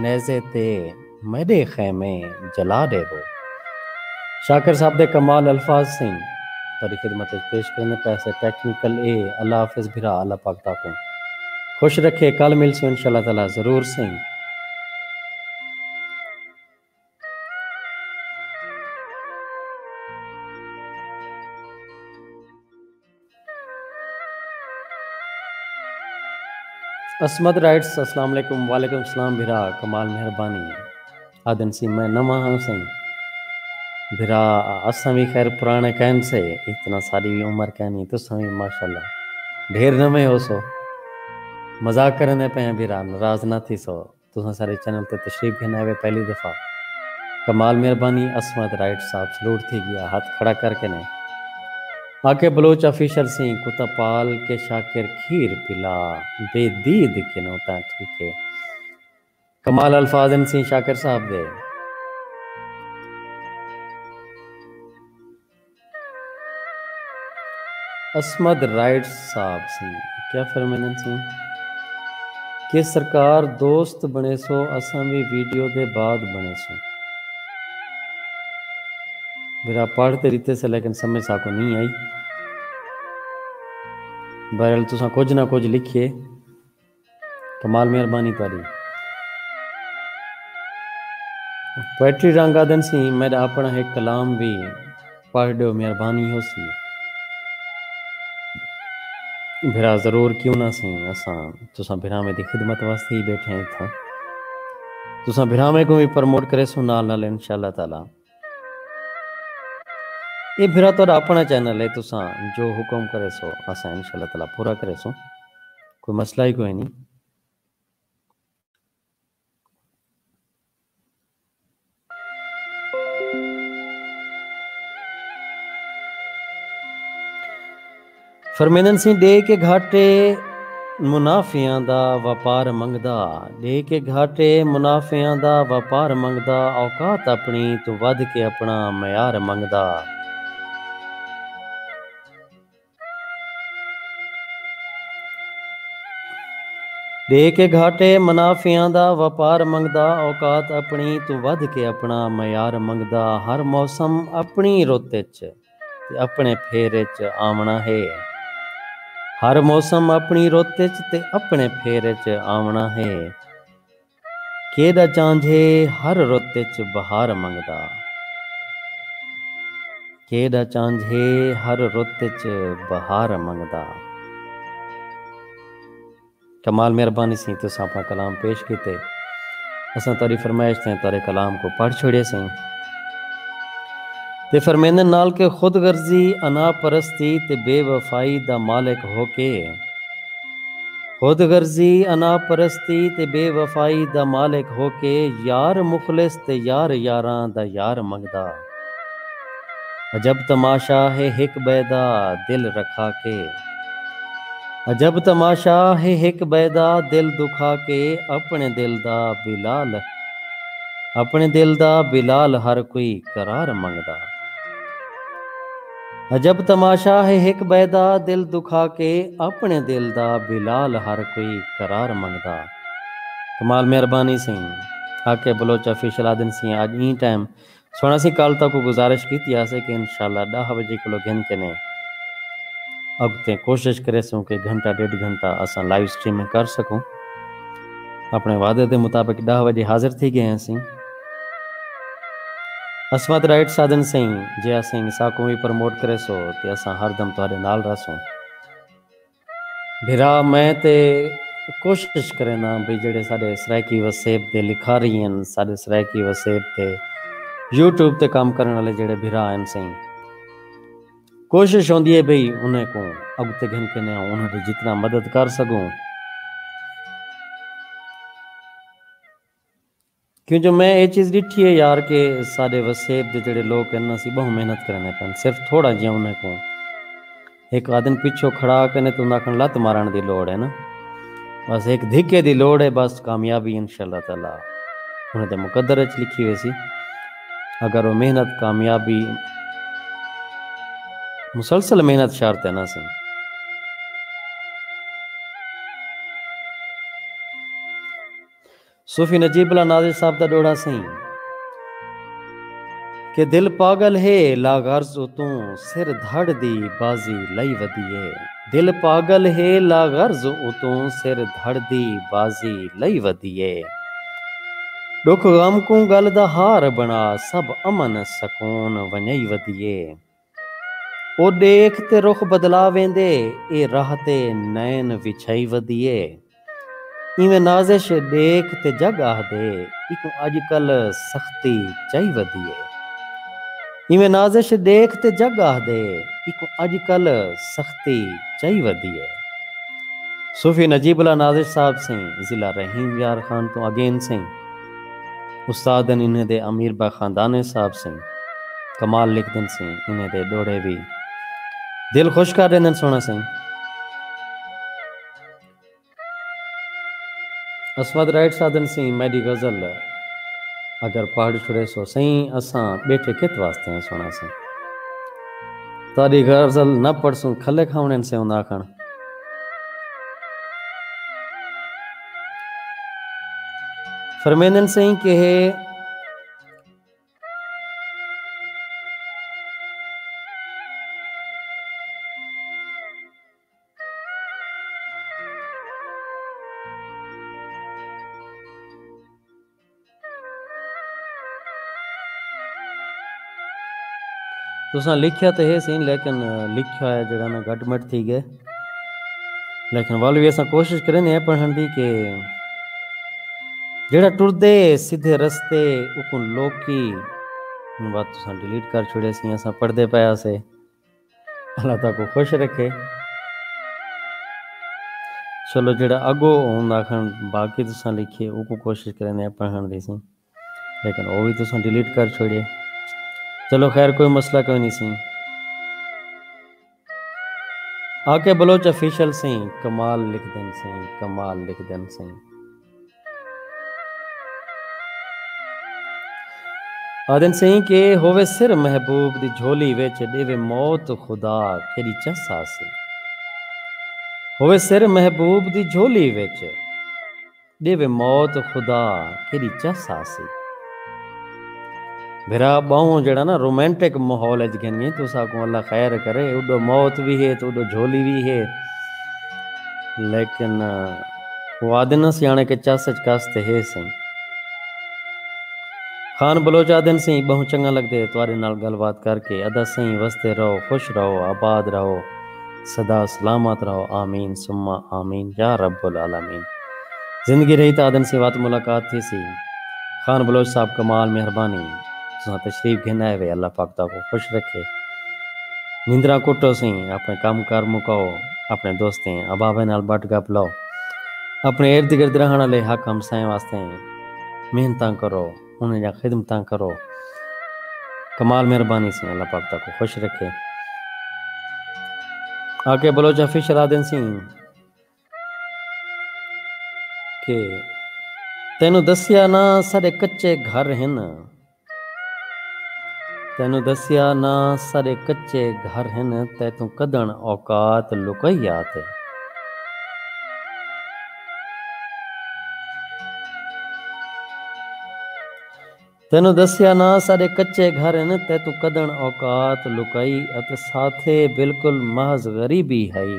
نیزے تے، میݙے خیمے جلا ݙیوو۔ شاکر صاحب دے کمال الفاظ سئیں تہاݙی خدمت وچ پیش کریندے پئے سے۔ ٹیکنیکل اے، اللہ حافظ بھرا، اللہ پاک تہاکوں خوش رکھے۔ کل ملسوں انشاءاللہ تعالیٰ ضرور سئیں۔ عصمت رائٹس، السلام علیکم۔ وعلیکم السلام بھرا، کمال مہربانی۔ آدن سی میں نواں ہاں سائیں۔ بھرا، اساں وی خیر پراݨے کائن سے، اتنا ساݙی وی عمر کائنی، تساں وی ماشاءاللہ ڈھیر نویں ہوسو۔ مذاق کریندے پئے ہیں بھرا، ناراض نہ تھیسو۔ تساں ساݙے چینل تے تشریف گھن آئے وے پہلی دفعہ۔ کمال مہربانی، عصمت رائٹ صاحب سلوٹ تھی ڳیا، ہتھ کھڑا کر کے نے۔ آکے بلوچ آفیشل سئیں، کتا پال کے شاکر کھیر پلا، بے دید کنوں تاں ٹھیک ہے۔ کمال الفاظ ہن سئیں شاکر صاحب دے۔ عصمت رائٹ صاحب سئیں کیا فرمیندن سئیں کہ سرکار دوست بݨیسو، اساں وی ویڈیو دے بعد بݨیسوں۔ بھرا پڑھ تے ݙتے سے لیکن سمجھ ساکوں نہیں آئی۔ بہرحال تساں کجھ نہ کجھ لکھیے۔ کمال مہربانی تہاݙی۔ پوئٹری رنگ آدن سئیں، میݙا اپݨا ہک کلام وی پڑھ ݙیو، مہربانی ہوسی۔ بھرا ضرور، کیوں نہ سئیں، اساں تساں بھراویں دی خدمت واسطے ہی ٻیٹھے ہیں اتھاں۔ تساں بھراویں کوں وی پروموٹ کریسوں نال نال انشاءاللہ تعالیٰ۔ اے بھرا تہاݙا اپݨا چینل ہے، تساں جو حکم کریسو اساں انشاءاللہ تعالیٰ پورا کریسوں، کوئی مسئلہ ہی کوئی نہیں۔ فرمیندن سئیں ݙے کے گھاٹے منافعیاں دا وپار منگدا، ݙے کے گھاٹے منافعیاں دا وپار منگدا، اوقات اپݨی توں ودھ کے اپݨا معیار منگدا۔ ݙے کے گھاٹے منافعیاں دا وپار منگدا، اوقات اپݨی توں ودھ کے اپݨا معیار منگدا۔ ہر موسم اپݨی رت اچ تے اپݨے پھیر اچ آوݨا ہے۔ ہر موسم اپݨی رت اچ تے اپݨے پھیر اچ آوݨا ہے۔ کیݙا چانجھے ہر رت اچ بہار منگدا۔ کیݙا چانجھے ہر رت اچ بہار منگدا۔ کمال مہربانی سئیں، تساں اپݨا کلام پیش کیتے۔ اساں تہاݙی فرمائش تے تہاݙے کلام کوں پڑھ چھوڑیے سئیں۔ تے فرمیندن نال کہ خود غرضی، انا پرستی تے بے وفائی دا مالک ہو کے، خود غرضی، انا پرستی تے بے وفائی دا مالک ہو کے، یار مخلص تے یار یاراں دا یار منگدا۔ عجب تماشا ہے ہک ٻئے دا دل رکھا کے۔ عجب تماشا ہے ہک ٻئے دا دل دکھا کے، اپݨے دل دا بلال، اپݨے دل دا بلال ہر کوئی قرار منگدا۔ عجب تماشا ہے ہک ٻئے دا دل دکھا کے، اپݨے دل دا بلال ہر کوئی قرار منگدا۔ کمال مہربانی سئیں، آ کے بلوچ آفیشل آدن سئیں، اڄ ایں ٹائم سوہݨا سئیں، کل تہاکوں گزارش کیتی ہاسے کہ انشاءاللہ ݙاہ وڄے کولو گھن کے نے اڳتے کوشش کریسوں کہ گھنٹہ ݙیڈھ گھنٹہ اساں لائیو سٹریمنگ کر سکوں۔ اپݨے وعدے دے مطابق ݙاہ وڄے حاضر تھی ڳئے ہاسیں۔ عصمت رائٹس آہدن سئیں، جے اسیں ساکوں وی پروموٹ کریسو تے اساں ہر دم تہاݙے نال رہسوں۔ بھرا، میں تے کوشش کرینداں بھئی جیڑھے ساݙے سرائیکی وسیب دے لکھاری ہن، ساݙے سرائیکی وسیب تے یوٹیوب تے کم کرݨ والے جیڑھے بھرا ہن سئیں، کوشش ہوندی ہے بھئی انہیں کوں اڳتے گھن کے نے انہیں دی جتنا مدد کر سڳوں۔ کیوں جو میں اے چیز ݙٹھی ہے یار کہ ساݙے وسیب دے جیڑھے لوک ہن نا، اسی ٻہوں محنت کریندے پئن، صرف تھوڑا جیہاں انہیں کوں ہک آدن پچھوں کھڑا کے نے تے انہاں آکھݨ لت مارݨ دی لوڑ ہے نا، بس ہک دھکے دی لوڑ ہے، بس کامیابی انشاءاللہ تعالیٰ انہیں دے مقدر اچ لکھی ویسی۔ اگر او محنت کامیابی مسلسل محنت شرط ہے نا سئیں۔ صوفی نجیب اللہ نازش صاحب دا ݙوہڑا سئیں کہ دل پاڳل ہے لا غرض اتوں سر دھڑ دی بازی لئی ودی ہے۔ دل پاڳل ہے لا غرض اتوں سر دھڑ دی بازی لئی ودی ہے۔ ݙکھ غم کوں ڳل دا ہار بݨا سب امن سکون ونڄئی ودی ہے۔ او ݙیکھ تے رخ بدلا ویندے، اے راہ تے نین وچھائی ودی اے۔ ایویں نازش ݙیکھ تے جڳ آہدے، ایکوں اڄ کل سختی چائی ودی اے۔ ایویں نازش ݙیکھ تے جڳ آہدے، ایکوں اڄ کل سختی چائی ودی اے۔ صوفی نجیب اللہ نازش صاحب سئیں، ضلع رحیم یار خان توں اگین سئیں۔ استاد ہن انہیں دے امیر با خاندان صاحب سئیں، کمال لکھدن سئیں، انہیں دے ݙوہڑے وی دل خوش کر ݙیندن سوہݨا سئیں۔ عصمت رائٹس آہدن سئیں، میݙی غزل اگر پڑھ چھڑیسو سئیں، اساں ٻیٹھے کت واسطے ہیں سوہݨا سئیں، تہاݙی غزل نہ پڑھسوں کھلے کھاوݨے سئیں، انہاں آکھݨ۔ فرمیندن سئیں کہ ہے تساں لکھیا تے ہے سئیں، لیکن لکھیا ہویا جیڑھا نا گھٹ مٹ تھی ڳئے۔ لیکن ول وی اساں کوشش کریندے ہیں پڑھݨ دی کہ جیڑھا ٹردے سدھے رستے اوکوں لوکی، ہݨ وت تساں ڈیلیٹ کر چھوڑے سئیں، اساں پڑھدے پئے ہاسے۔ اللہ تہاکوں خوش رکھے۔ چلو جیڑھا اڳوں ہوندا کھن باقی تساں لکھیے، اوکوں کوشش کریندے ہیں پڑھݨ دی سئیں، لیکن او وی تساں ڈیلیٹ کر چھوڑیے۔ چلو خیر، کوئی مسئلہ کوئی نہیں سئیں۔ آ کے بلوچ آفیشل سئیں، کمال لکھدن سئیں، کمال لکھدن سئیں۔ آہدن سئیں کہ ہووے سر محبوب دی جھولی وچ، ݙیوے موت خدا کیݙی چس آسی۔ ہووے سر محبوب دی جھولی وچ، ݙیوے موت خدا کیݙی چس آسی۔ بھرا ٻہوں جیڑھا نا رومانٹک ماحول اچ گھن ڳئیں، تساکوں اللہ خیر کرے، اݙو موت وی ہے تے اݙو جھولی وی ہے۔ لیکن او آدھن سیاݨے کہ چس اچ کس تے ہے سئیں۔ خان بلوچ آدھن سئیں، ٻہوں چنڳا لڳدے تہاݙے نال ڳالھ بات کر کے۔ ادا سئیں، وسدے رہو، خوش رہو، آباد رہو، سدا سلامت رہو، آمین ثم آمین یا رب العالمین۔ زندگی رہی تاں آدھن سئیں وت ملاقات تھیسی۔ خان بلوچ صاحب، کمال مہربانی، تساں تشریف گھن آئے وے، اللہ پاک تہاکوں خوش رکھے۔ نندراں کٹو سئیں، اپݨے کم کار مکاؤ، اپݨے دوستیں احبابیں نال ٻٹ گپ لو، اپݨے ارد گرد رہݨ آلے حق ہمسائیں واسطے محنتاں کرو، انہیں دیاں خدمتاں کرو۔ کمال مہربانی سئیں، اللہ پاک تہاکوں خوش رکھے۔ آ کے بلوچ آفیشل آدھن سئیں کہ تینوں دسیا نہ ساݙے کچے گھر ہن، تینوں دسیا نہ ساݙے کچے گھر ہن، تیتوں کدھݨ اوقات لکائی آ تے۔ تینوں دسیا نہ ساݙے کچے گھر ہن، تیتوں کدھݨ اوقات لکائی، اتے ساتھے بالکل محض غریبی ہئی،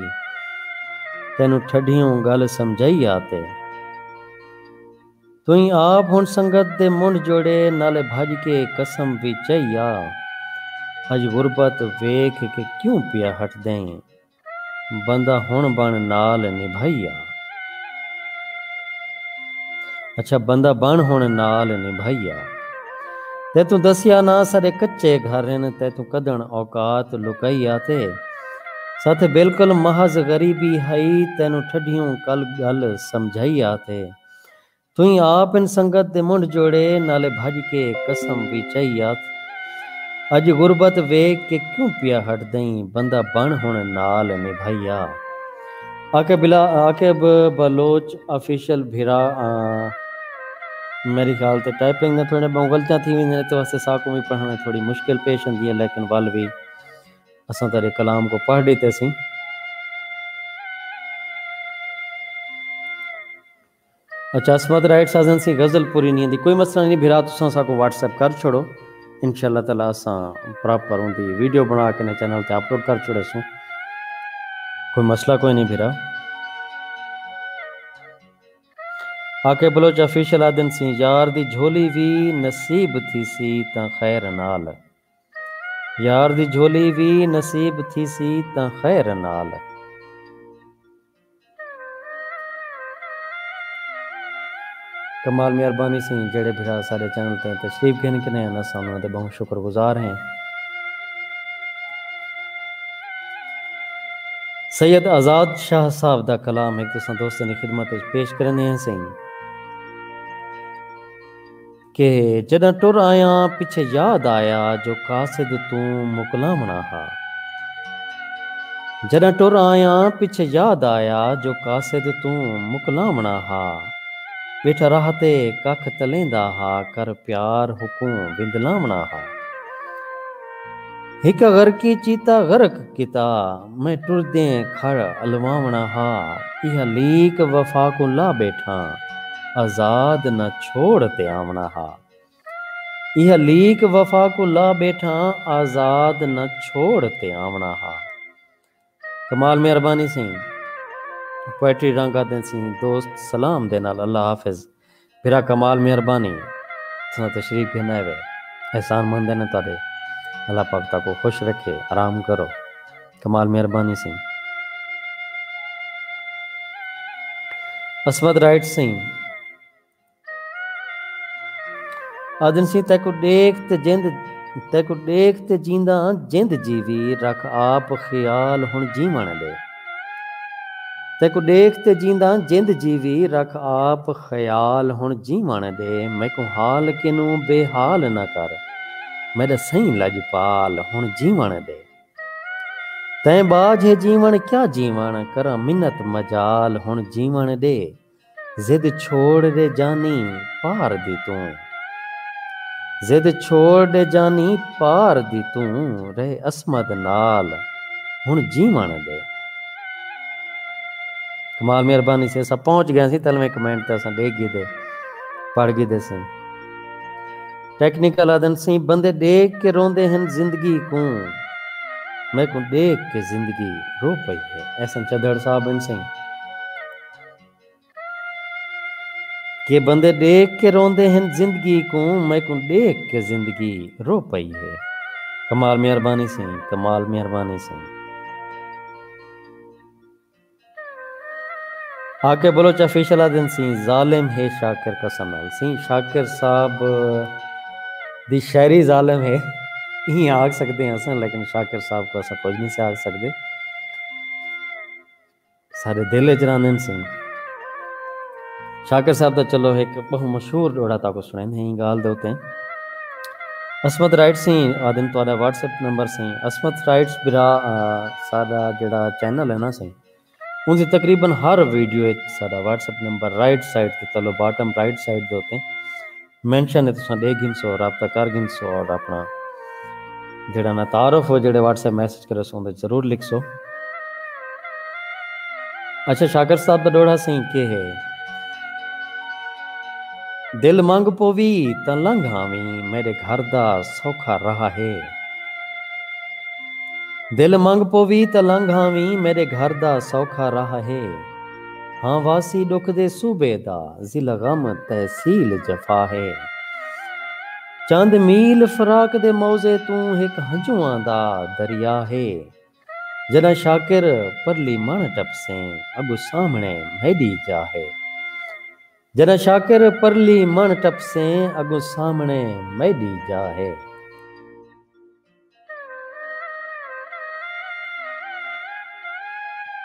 تینوں ٹھڈیوں ڳل سمجھائی آ تے۔ تئیں آپ ہݨ سنگت دے منڈھ جوڑے، نالے بھڄ کے قسم وی چائی آ۔ اڄ غربت ویکھ کے کیوں پیا ہٹدیں، بندہ ہݨ بݨ نال نبھائی آ۔ اچھا، بندہ بݨ ہݨ نال نبھائی آ۔ تیتوں دسیا نہ ساݙے کچے گھر ہن، تیتوں کدھݨ اوقات لکائی آ تے۔ ساتھے بالکل محض غریبی ہئی، تینوں ٹھڈیوں کل ڳل سمجھائی آ تے۔ تئیں آپ ہن سنگت دے منڈھ جوڑے، نالے بھڄ کے قسم وی چائی آ تے۔ اڄ غربت ویکھ کے کیوں پیا ہٹدیں، بندہ بݨ ہݨ نال نبھائی آ۔ عاقب بلا-، عاقب بلوچ آفیشل بھرا، آ، میرے خیال تے ٹائپنگ دے تھوڑے ٻہوں غلطیاں تھی ویندیاں، تے واسطے ساکوں وی پڑھݨ وچ تھوڑی مشکل پیش ہوندی ہے، لیکن ول وی اساں تیݙے کلام کوں پڑھ ݙتے سئیں۔ اچھا، عصمت رائٹس آہدن سئیں غزل پوری نی آندی۔ کوئی مسئلہ نی بھرا، تساں ساکوں واٹس ایپ کر چھوڑو، انشاءاللہ تعالیٰ اساں پراپر اوندی ویڈیو بݨا کے نے چینل تے اپلوڈ کر چھوڑیسوں، کوئی مسئلہ کوئی نی بھرا۔ عاقب بلوچ آفیشل آہدن سئیں، یار دی جھولی وی نصیب تھیسی تاں خیر نال، یار دی جھولی وی نصیب تھیسی تاں خیر نال۔ کمال مہربانی سئیں، جیڑھے بھرا ساݙے چینل تے تشریف گھن کنے ہن، اساں انہاں دے ٻہوں شکر گزار ہیں۔ سید آزاد شاہ صاحب دا کلام ہک تساں دوستاں دی خدمت وچ پیش کریندے ہیں سئیں۔ کہ جݙاں ٹر آیاں پچھے یاد آیا جو قاصد توں مکلاوݨا ہا۔ جݙاں ٹر آیاں پچھے یاد آیا جو قاصد توں مکلاوݨا ہا۔ ٻیٹھا راہ تے ککھ تلیندا ہا، کر پیار حقوں وندلاوݨا ہا۔ ہک غرقی چیتا غرق کیتا، میں ٹردیں کھڑ الواوݨا ہا۔ ایہا لیک وفا کوں لا ٻیٹھاں، آزاد نہ چھوڑ تے آوݨا ہا۔ ایہا لیک وفا کوں لا ٻیٹھاں، آزاد نہ چھوڑ تے آوݨا ہا۔ کمال مہربانی سئیں، پوئٹری رنگ آہدن سئیں، دوست سلام دے نال اللہ حافظ۔ بھرا کمال مہربانی، تساں تشریف گھن آئے وے، احسان مند ہن تہاݙے۔ اللہ پاک تہاکوں خوش رکھے، آرام کرو۔ کمال مہربانی سئیں۔ عصمت رائٹ سئیں آہدن سئیں، تیکوں ݙیکھ تے جند، تیکوں ݙیکھ تے جینداں جند جیوی، رکھ آپ خیال ہݨ جیوݨ ݙے۔ تیکوں ݙیکھ تے جینداں جند جیوی، رکھ آپ خیال ہݨ جیوݨ ݙے۔ میکوں حال کنوں بے حال نہ کر، میݙا سئیں لڄپال ہݨ جیوݨ ݙے۔ تیں ٻاجھ ہے جیوݨ کیا جیوݨ، کراں منت مجال ہݨ جیوݨ ݙے۔ ضد چھوڑ ݙے جانی پار دی توں، ضد چھوڑ ݙے جانی پار دی توں، رہ عصمت نال ہݨ جیوݨ ݙے۔ کمال مہربانی سئیں، اساں پہنچ ڳئے سئیں تلویں کمنٹ تے، اساں ݙیکھ گھدے، پڑھ گھدے سئیں۔ ٹیکنیکل آہدن سئیں، بندے ݙیکھ کے روندے ہن زندگی کوں، میکوں ݙیکھ کے زندگی رو پئی ہے۔ احسن چدھڑ صاحب ہن سئیں، یہ بندے ڈیکھ کے روندے ہن زندگی کوں، میکوں ڈیکھ کے زندگی رو پئی ہے۔ کمال مہربانی سئیں، کمال مہربانی سئیں۔ آ کے بلوچ آفیشل آدن سئیں، ظالم ہے شاکر قسم نال۔ سئیں شاکر صاحب دی شاعری ظالم ہے، ایں آکھ سکدے ہیں اساں، لیکن شاکر صاحب کو اساں کچھ نہیں سے آکھ سکدے۔ سارے دل اچ رہندن سئیں۔ شاکر صاحب دا چلو ہک بہت مشہور ڈوڑا تاکو سنائیں ہیں گال دے ہوتے ہیں۔ عصمت رائٹ سئیں آدن تہاڈا واٹس ایپ نمبر سئیں۔ عصمت رائٹس برا، آ، ساڈا جڑا چینل ہے نا سئیں، ان دی تقریباً ہر ویڈیو اچ ساڈا whats app number right side تے تلو باٹم رائٹ سائیڈ دے ہوتے ہیں۔ مینشن ہے، تساں ڈے گھنسو، رابطہ کر گھنسو اور اپنا جڑا نا تعارف ہو، جڑے واٹس ایپ میسج کرے سو، اندے ضرور لکھ سو۔ اچھا، شاکر صاحب دا ڈوڑا سئیں کے ہے؟ دل منگ پووی تاں لنگھ آویں، میݙے گھر دا سوکھا راہ ہے۔ دل منگ پووی تاں لنگھ آویں، میݙے گھر دا سوکھا راہ ہے۔ ہاں واسی ݙکھ دے صوبے دا، ضلع غم تحصیل جفا ہے۔ چند میل فراق دے موزے توں، ہک ہنجواں دا دریا ہے۔ جݙاں شاکر پرلی مݨ ٹپسیں، اڳوں سامھݨے میݙی جا ہے۔ جݙاں شاکر پرلی مݨ ٹپسیں، اڳوں سامھݨے میݙی جا ہے۔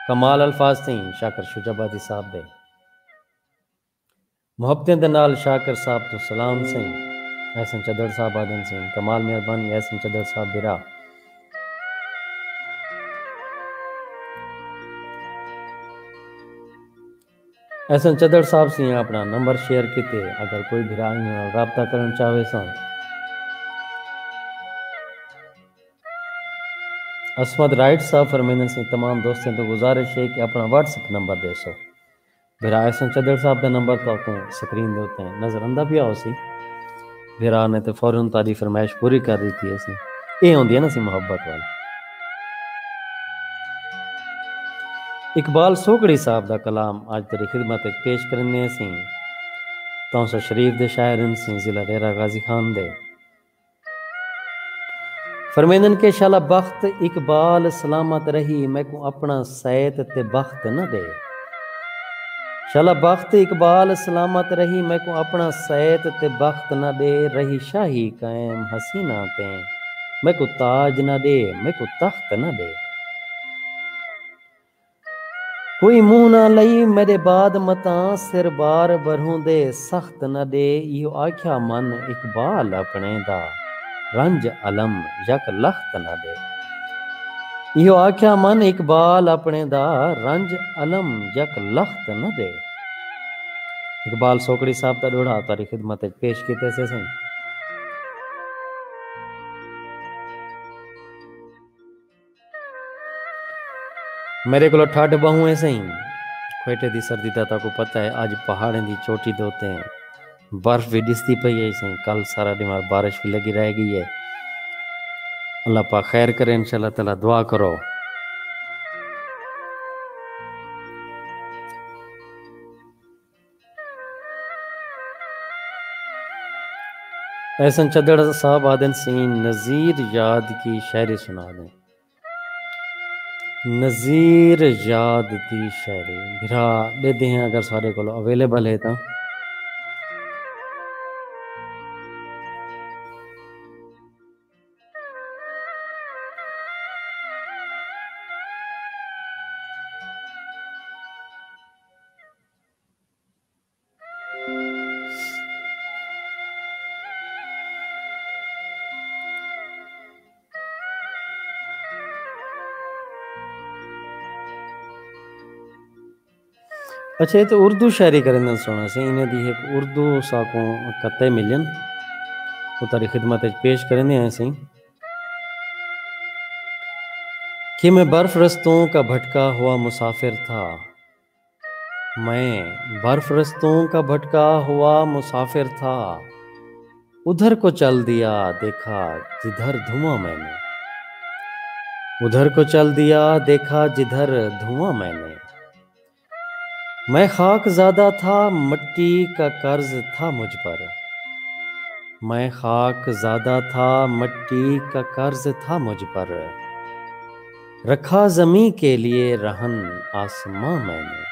کمال الفاظ سئیں شاکر شجاع آبادی صاحب دے۔ محبتیں دے نال شاکر صاحب توں سلام سئیں۔ احسن چدڑ صاحب آدن سئیں، کمال مہربانی احسن چدڑ صاحب بھرا۔ احسن چدڑ صاحب سئیں اپݨا نمبر شیئر کیتے، اگر کوئی بھرا انہاں نال رابطہ کرݨ چاہوے ساں۔ عصمت رائٹ صاحب فرمیندن سئیں، تمام دوستیں توں گزارش ہے کہ اپݨا واٹس ایپ نمبر ݙیسو۔ بھرا احسن چدڑ صاحب دا نمبر تہاکوں سکرین دے اتے نظر آندا پیا ہوسی۔ بھرا نے تے فوراً تہاݙی فرمائش پوری کر ݙتی ہے سئیں۔ اے ہوندی ہے نا سئیں محبت والی۔ اقبال سوکڑی صاحب دا کلام اڄ تیݙی خدمت وچ پیش کریندے ہیں سئیں۔ تونسہ شریف دے شاعر ہن سئیں، ضلع ڈیرہ غازی خان دے۔ فرمیندن کہ شالا بخت اقبال سلامت رہی، میکوں اپݨا سیت تے بخت نہ ݙے۔ شالا بخت اقبال سلامت رہی، میکوں اپݨا سیت تے بخت نہ ݙے۔ رہی شاہی قائم حسینہ تے، میکوں تاج نہ ݙے، میکوں تخت نہ ݙے۔ کوئی منہ نہ لئی میݙے بعد متاں، سر بار برہوں دے سخت نہ ݙے۔ ایہو آکھیا من اقبال اپݨے دا، رنج الم یک لخت نہ ݙے۔ ایہو آکھیا من اقبال اپݨے دا، رنج الم یک لخت نہ ݙے۔ اقبال سوکڑی صاحب دا ݙوہڑا تہاݙی خدمت وچ پیش کیتے سے سئیں۔ میݙے کولو ٹھڈ ٻہوں ہے سئیں، کوئٹے دی سردی دا تہاکوں پتہ ہے، اڄ پہاڑیں دی چوٹی دے اتے برف وی ݙسدی پئی ہے سئیں، کل سارا ݙینہہ بارش وی لڳی رہ ڳئی ہے۔ اللہ پاک خیر کرے، انشاءاللہ تعالیٰ دعا کرو۔ احسن چدڑ صاحب آدن سئیں، نذیر یاد کی شاعری سنا دیں۔ نذیر یاد دی شاعری بھرا ݙیدے ہیں، اگر سارے کولو اویلیبل ہے تاں۔ اچھا، اے تے اردو شاعری کریندن سوہݨا سئیں، انہیں دی ہک اردو ساکوں قطعے ملین، او تہاݙی خدمت وچ پیش کریندے ہیں سئیں۔ کہ میں برف رستوں کا بھٹکا ہوا مسافر تھا، میں برف رستوں کا بھٹکا ہوا مسافر تھا، ادھر کو چل دیا دیکھا جدھر دھواں میں نے، ادھر کو چل دیا دیکھا جدھر دھواں میں نے۔ میں خاک زادہ تھا، مٹی کا قرض تھا مجھ پر۔ میں خاک زادہ تھا، مٹی کا قرض تھا مجھ پر۔ رکھا زمیں کے لیے رہن آسماں میں نے۔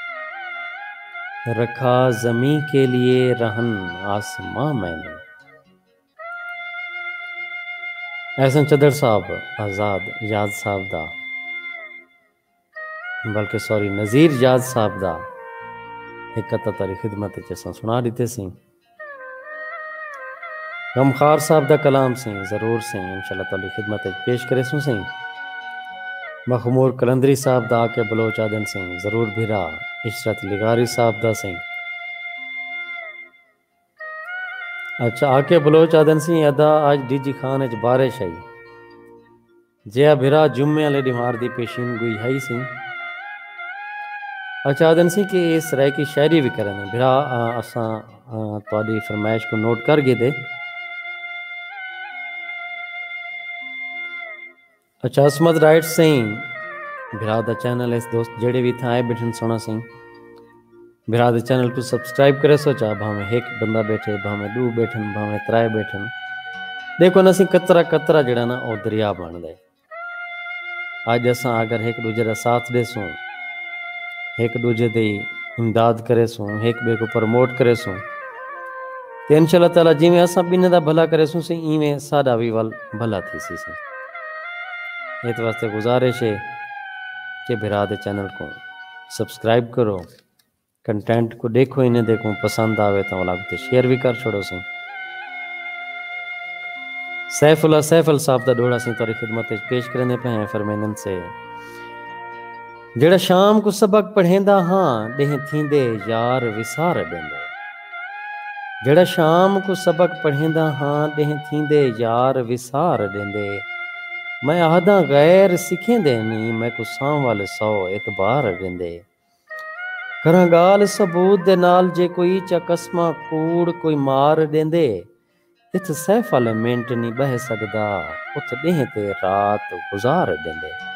رکھا زمیں کے لیے رہن آسماں میں نے۔ احسن چدڑ صاحب، آزاد یاد صاحب دا، بلکہ سوری، نذیر یاد صاحب دا ہک قطعہ تہاݙی خدمت وچ اساں سݨا ݙتے سیں۔ غمخوار صاحب دا کلام سیں، ضرور سیں، انشاءاللہ تہاݙی خدمت وچ پیش کریسوں سیں۔ مخمور قلندری صاحب دا آ کے بلوچ آدن سیں، ضرور بھرا۔ عشرت لغاری صاحب دا سیں۔ اچھا، آ کے بلوچ آدن سیں، ادا اج ڈی جی خان اچ بارش ہئی۔ جیا بھرا جمعے والے ڈیوار دی پیشین گوئی ہئی سی۔ اچھا، آدن سی کہ اے سرائیکی شاعری بھی کرن۔ بھرا، آ، اساں، آ، تہاڈی فرمائش کو نوٹ کر گھدے۔ اچھا، عصمت رائٹ سئیں، بھرا دا چینل ہے دوست، جڑے بھی تھاں آئے بیٹھن سونا سئیں۔ بھرا دے چینل کو سبسکرائب کریسو چا، بھاویں ہک بندہ بیٹھے، بھاویں ݙو بیٹھن، بھاویں ترائے بیٹھن۔ ݙیکھو نا، اسی قطرہ قطرہ جڑا نا، او دریا بݨدا ہے۔ اڄ اساں اگر ہک ݙوجھے دا ساتھ ݙیسوں، ہک ݙوجھے دی امداد کریسوں، ہک ٻئے کو پروموٹ کریسوں، تے انشاءاللہ تعالیٰ جیویں اساں ٻنہاں دا بھلا کریسوں سی، ایویں ساݙا وی ول بھلا تھیسی سی۔ ایت واسطے گزارش ہے کہ بھرا دے چینل کو سبسکرائب کرو، کنٹینٹ کو ݙیکھو، انہیں دے کو پسند آوے تاں ولاگ تے شیئر وی کر چھوڑو سی۔ سیف اللہ سیف ال صاحب دا ݙوہڑا سیں تہاݙی خدمت وچ پیش کریندے پئے ہیں، فرمیندن سے، جیڑھا شام کو سبق پڑھیندا ہاں، ݙینہہ تھیندے یار وسار ݙیندے۔ جیڑھا شام کو سبق پڑھیندا ہاں، ݙینہہ تھیندے یار وسار ݙیندے۔ میں آہداں غیر سکھیندے نی، میکوں سانول سو اعتبار ݙیندے۔ کراں ڳالھ ثبوت دے نال، جے کوئی چا قسماں کوڑ کوئی مار ݙیندے۔ اتھ سیف ال منٹ نی ٻہہ سڳدا، اتھ ݙینہہ تے رات گزار ݙیندے۔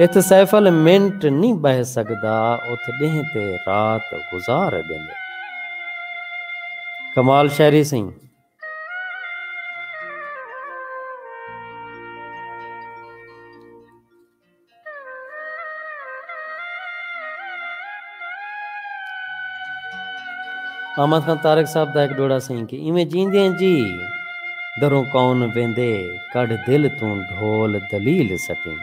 اتھ سیف ال منٹ نی ٻہہ سڳدا، اتھ ݙینہہ تے رات گزار ݙیندے۔ کمال شاعری سئیں۔ احمد خان طارق صاحب دا ہک ݙوہڑا سئیں کہ ایویں جیندیں جی دروں کون ویندے، کڈھ دل توں ڈھول دلیل سٹیں۔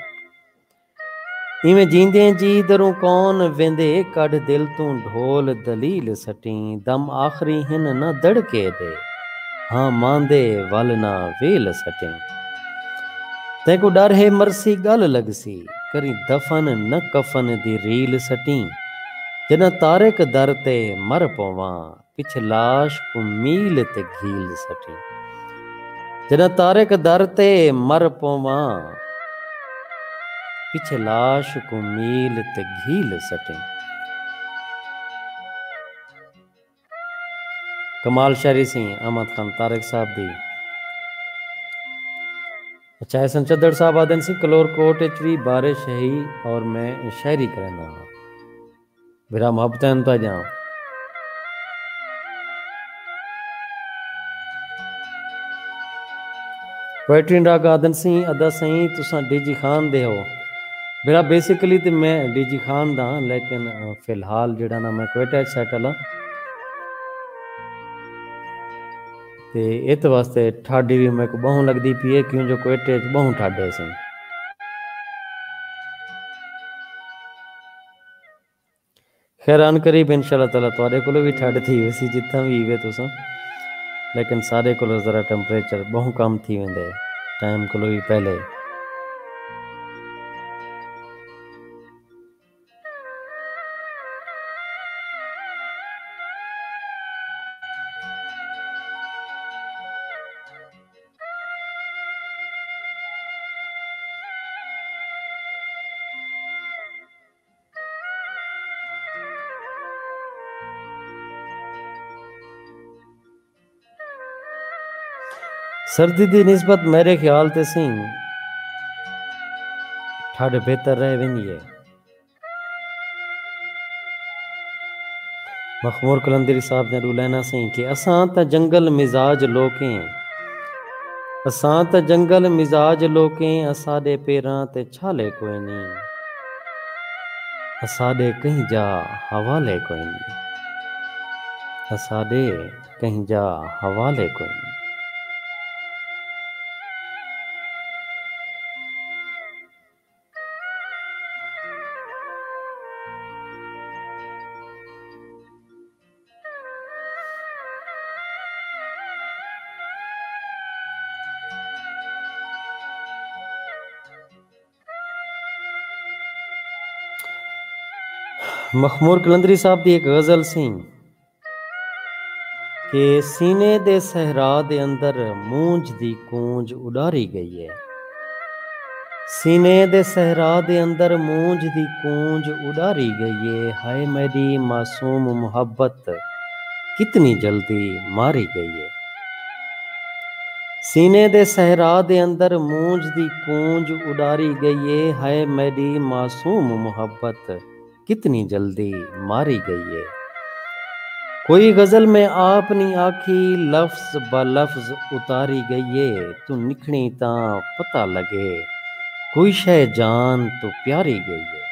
ایویں جیندیں جی دروں کون ویندے، کڈھ دل توں ڈھول دلیل سٹیں۔ دم آخری ہن نہ دڑکے دے، ہاں ماندے ول نہ ویل سٹیں۔ تیکوں ݙر ہے مرسی ڳل لڳسی، کریں دفن نہ کفن دی ریل سٹیں۔ جݙاں طارق در تے مر پوواں، پچھے لاش کوں میل تے گھیل سٹیں۔ جݙاں طارق در تے مر پوواں، پچھے لاش کوں میل تے گھیل سٹیں۔ کمال شاعری سئیں احمد خان طارق صاحب دی۔ اچھا، احسن چدڑ صاحب آدن سی، کلور کوٹ اچ وی بارش ہئی اور میں شاعری کریندا ہاں۔ بھرا محبتاں تہاݙیاں۔ پوئٹری ڈاک آدن سی، ادا سئیں تساں ڈی جی خان دے ہو؟ بھرا بیسیکلی تے میں ڈی جی خان دا ہاں، لیکن، آ، فی الحال جیڑھا نا میں کوئٹہ اچ سیٹل ہاں۔ تے ات واسطے ٹھاڈی وی میکوں ٻہوں لڳدی پئی ہے، کیوں جو کوئٹے اچ ٻہوں ٹھاڈے سئیں۔ خیر، عن قریب انشاءاللہ تعالیٰ تہاݙے کولوں وی ٹھڈ تھی ویسی، جتھاں وی ہیوے تساں، لیکن ساݙے کولوں ذرا ٹیمپریچر ٻہوں کم تھی ویندے ٹائم کولوں وی پہلے۔ سردی دی نسبت میݙے خیال تے سئیں ٹھڈ بہتر رہ ویندی ہے۔ مخمور قلندری صاحب دیاں ݙو لائناں سئیں کہ اساں تاں جنگل مزاج لوکیں، اساں تاں جنگل مزاج لوکیں، اساݙے پیراں تے چھالے کوئنی، اساݙے کہیں جا حوالے کوئنی، اساݙے کہیں جا حوالے کوئنی۔ مخمور قلندری صاحب دی ہک غزل سئیں کہ سینے دے صحرا دے اندر مونجھ دی کونج اݙاری ڳئی ہے۔ سینے دے صحرا دے اندر مونجھ دی کونج اݙاری ڳئی ہے، ہائے میݙی معصوم محبت کتنی جلدی ماری ڳئی ہے۔ سینے دے صحرا دے اندر مونجھ دی کونج اݙاری ڳئی ہے، ہائے میݙی معصوم محبت کتنی جلدی ماری ڳئی ہے۔ کوئی غزل میں آپ نی آکھی، لفظ بہ لفظ اتاری ڳئی ہے، توں نکھڑیں تاں پتہ لڳے، کوئی شے جان توں پیاری ڳئی ہے۔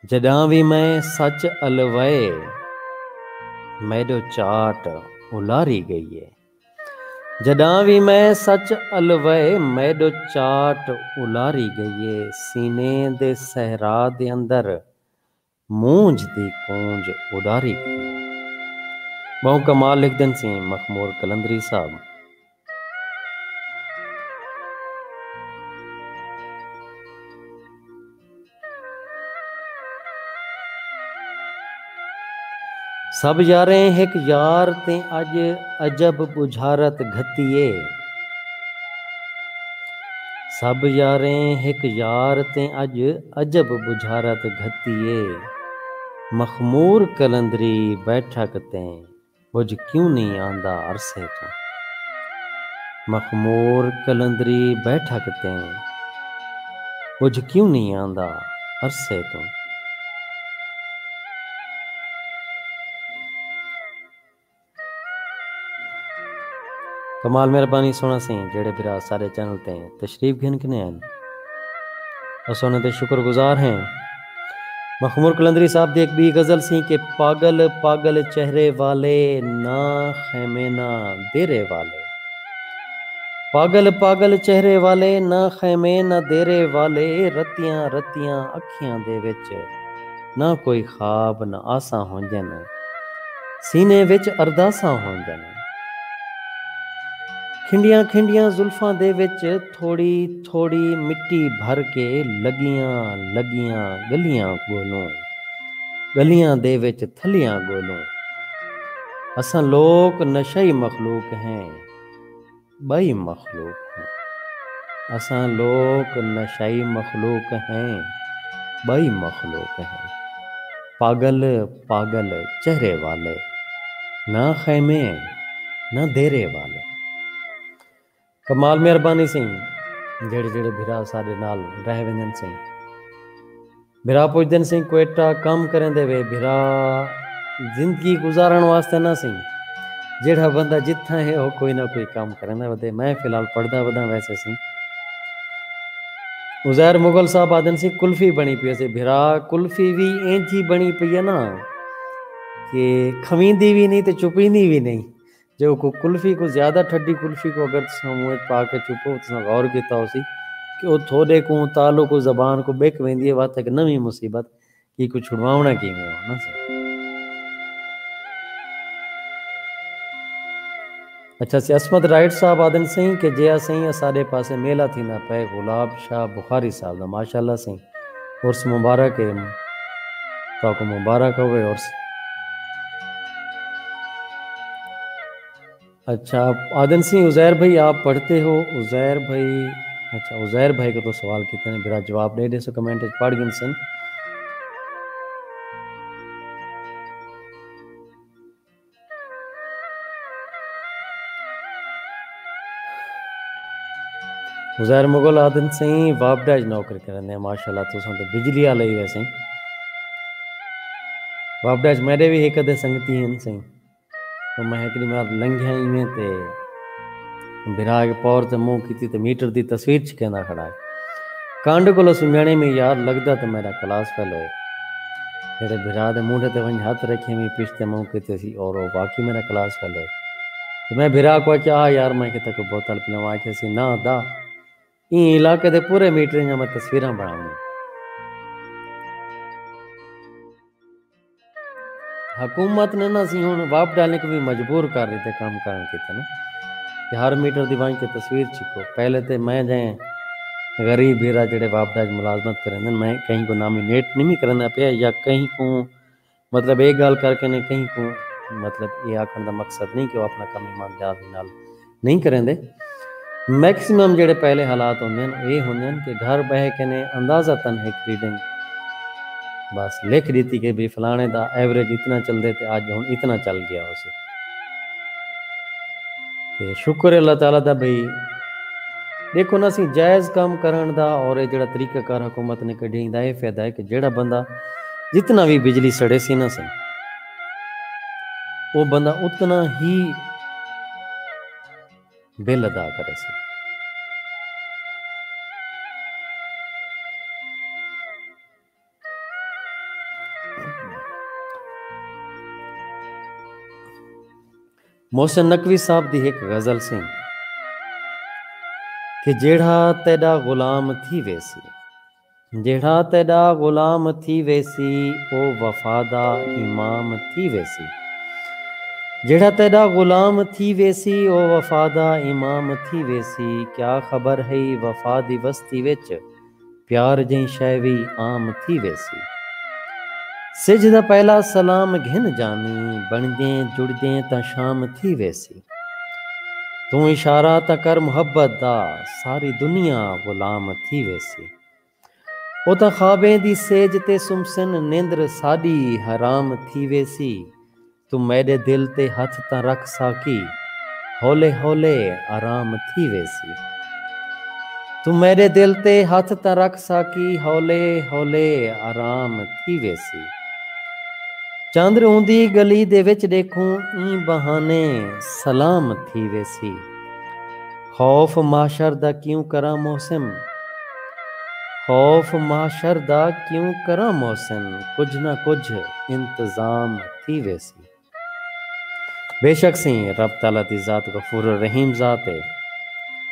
جݙاں وی میں سچ الوئے، میݙو چاٹ الاری ڳئی ہے۔ جݙاں وی میں سچ الوئے، میݙو چاٹ الاری ڳئی ہے، سینے دے صحرا دے اندر مونجھ دی کونج اݙاری ڳئی ہے۔ ٻہوں کمال لکھدن سئیں مخمور قلندری صاحب۔ سب یاریں ہک یار تیں اڄ عجب ٻجھارت گھتی اے۔ سب یاریں ہک یار تیں اڄ عجب ٻجھارت گھتی اے۔ مخمور قلندری بیٹھک تیں ٻجھ کیوں نی آندا عرصے توں۔ مخمور قلندری بیٹھک تیں ٻجھ کیوں نی آندا عرصے توں۔ کمال مہربانی سوہݨا سئیں، جیڑھے بھرا ساݙے چینل تے تشریف گھن کنے آئن، اساں انہاں دے شکر گزار ہیں۔ مخمور قلندری صاحب دی ہک ٻی غزل سی کہ پاڳل پاڳل چہرے والے، نہ خیمے نہ دیرے والے۔ پاڳل پاڳل چہرے والے، نہ خیمے نہ دیرے والے، رتیاں رتیاں اکھیاں دے وچ نہ کوئی خواب نہ آساں ہوندن، سینے وچ ارداساں ہوندن۔ کھنڈیاں کھنڈیاں زلفاں دے وچ تھوڑی تھوڑی مٹی بھر کے لڳیاں لڳیاں ڳلیاں ڳولوں، ڳلیاں دے وچ تھلیاں ڳولوں۔ اساں لوک نشئی مخلوق ہیں، ٻئی مخلوق ہیں۔ اساں لوک نشئی مخلوق ہیں، ٻئی مخلوق ہیں۔ پاڳل پاڳل چہرے والے، نہ خیمے نہ دیرے والے۔ کمال مہربانی سئیں، جیڑھے جیڑھے بھرا ساݙے نال رہ ویندن سئیں۔ بھرا پچھدن سئیں، کوئٹہ کم کریندے وے؟ بھرا زندگی گزارݨ واسطے نہ سئیں، جیڑھا بندہ جتھاں ہے، او کوئی نہ کوئی کم کریندا ودے۔ میں فی الحال پڑھدا وداں ویسے سئیں۔ عزیر مغل صاحب آہدن سئیں، کلفی بݨی پئی ہے۔ بھرا، کلفی وی اینجھی بݨی پئی ہے نا کہ کھویندی وی نہیں تے چپیندی وی نہیں۔ جے اوکوں کلفی کوں، زیادہ ٹھڈی کلفی کوں اگر تساں منہ وچ پا کے چپو، تساں غور کیتا ہوسی کہ او تھوڑے کوں تال کوں، زبان کوں ٻک ویندی ہے، وت ہک نویں مصیبت۔ ایکوں چھڑواوݨا کیویں ہے نا سئیں۔ اچھا سئیں، عصمت رائٹ صاحب آہدن سئیں کہ جے آ سئیں، اساݙے پاسے میلہ تھیندا پئے غلاب شاہ بخاری صاحب دا، ماشاءاللہ سئیں، عرس مبارک ہے، تہاکوں مبارک ہووے عرس۔ اچھا، آہدن سئیں، عزیر بھائی آپ پڑھتے ہو؟ عزیر بھائی، اچھا، عزیر بھائی کوں تاں سوال کیتے نے، بھرا جواب ݙے ݙیسو، کمنٹ وچ پڑھ گھنسن۔ عزیر مغل آہدن سئیں، واپڈا اچ نوکری کریندے ہیں، ماشاءاللہ، تساں تے بجلی آلے ہی ویسے۔ وابڈا اچ میݙے وی ہک ادھے سنگتی ہن سئیں۔ تو میں ہک ݙینہہ ٻاہر لنگھیا ایویں تے بھرا ہک پور تے منہ کیتی تے میٹر دی تصویر چکیندا کھڑا ہے۔ کنڈ کولوں سنڄاݨے میں یار لڳدا تے میݙا کلاس فیل ہوئے۔ میݙے بھرا دے مونڈھے تے ونڄ ہتھ رکھے میں پشت تے منہ کیتے سی اور او واقعی میݙا کلاس فیل ہوئے۔ تے میں بھرا کوں آکھیا، آ یار میں کیتے کوئی بوتل پلاواں؟ آکھیا سی، نہ دا، ایں علاقے دے پورے میٹریں دیاں میں تصویراں بݨاوݨیاں۔ حکومت نے نا سی ہن وابڈا آلیں کوں وی مجبور کر ݙتے کم کرݨ کیتے نا، کہ ہر میٹر دی ونڄ کے تصویر چکو۔ پہلے تے میں جئیں غریب بھرا جیڑھے وابڈا اچ ملازمت کریندن، میں کہیں کوں نامینیٹ نہیں کریندا پیا یا کہیں کوں، مطلب، اے ڳالھ کر کے نے کہیں کوں، مطلب، اے آکھݨ دا مقصد نہیں کہ او اپݨا کم ایمانداری نال نہیں کریندے۔ میکسیمم جیڑھے پہلے حالات ہوندے ہن، او اے ہوندے ہن کہ گھر ٻہہ کے نے اندازتاً ہک ریڈنگ بس لکھ ݙتی کہ بھئی فلاݨے دا ایوریج اتنا چلدے تے اڄ ہݨ اتنا چل ڳیا ہوسی۔ تے شکر ہے اللہ تعالیٰ دا، بھئی ݙیکھو نا، اسی جائز کم کرݨ دا اور اے جیڑھا طریقہ کار حکومت نے کڈھیا، ایندا اے فائدہ ہے کہ جیڑھا بندہ جتنا وی بجلی سڑیسی نا سئیں، او بندہ اتنا ہی بل ادا کریسی۔ محسن نقوی صاحب دی ہک غزل سئیں کہ جیڑھا تیݙا غلام تھی ویسی، جیڑھا تیݙا غلام تھی ویسی، او وفا دا امام تھی ویسی۔ جیڑھا تیݙا غلام تھی ویسی، او وفا دا امام تھی ویسی۔ کیا خبر ہئی وفا دی وستی وچ، پیار جئیں شئے وی عام تھی ویسی۔ سجھ دا پہلا سلام گھن جانی، بݨدیں جڑدیں تاں شام تھی ویسی۔ توں اشارہ تاں کر محبت دا، ساری دنیا غلام تھی ویسی۔ او تاں خوابیں دی سیج تے سمسن، نیندر ساݙی حرام تھی ویسی۔ توں میݙے دل تے ہتھ تاں رکھ ساقی، ہولے ہولے آرام تھی ویسی۔ توں میݙے دل تے ہتھ تاں رکھ ساقی، ہولے ہولے آرام تھی ویسی۔ چندر اوندی ڳلی دے وچ ݙیکھوں، ایں بہانے سلام تھی ویسی۔ خوف محشر دا کیوں کراں محسن، خوف محشر دا کیوں کراں محسن، کجھ نہ کجھ انتظام تھی ویسی۔ بے شک سئیں، رب تعالیٰ دی ذات غفور الرحیم ذات ہے،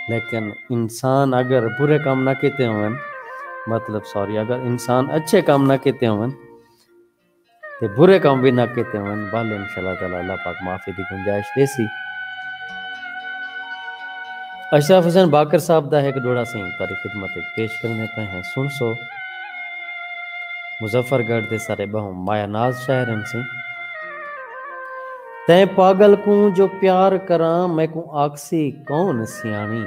لیکن انسان اگر برے کم نہ کیتے ہوون، مطلب، سوری، اگر انسان اچھے کم نہ کیتے ہوون، تے برے کم وی نہ کیتے ہوون، ول انشاءاللہ تعالیٰ اللہ پاک معافی دی گنجائش ݙیسی۔ اشرف حسین باقر صاحب دا ہک ݙوہڑا سئیں تہاݙی خدمت وچ پیش کریندے پئے ہیں، سݨسو۔ مظفر گڑھ دے سارے ٻہوں مایا ناز شاعر ہن سئیں۔ تیں پاڳل کوں جو پیار کراں، میکوں آکھسی کون سیاݨی۔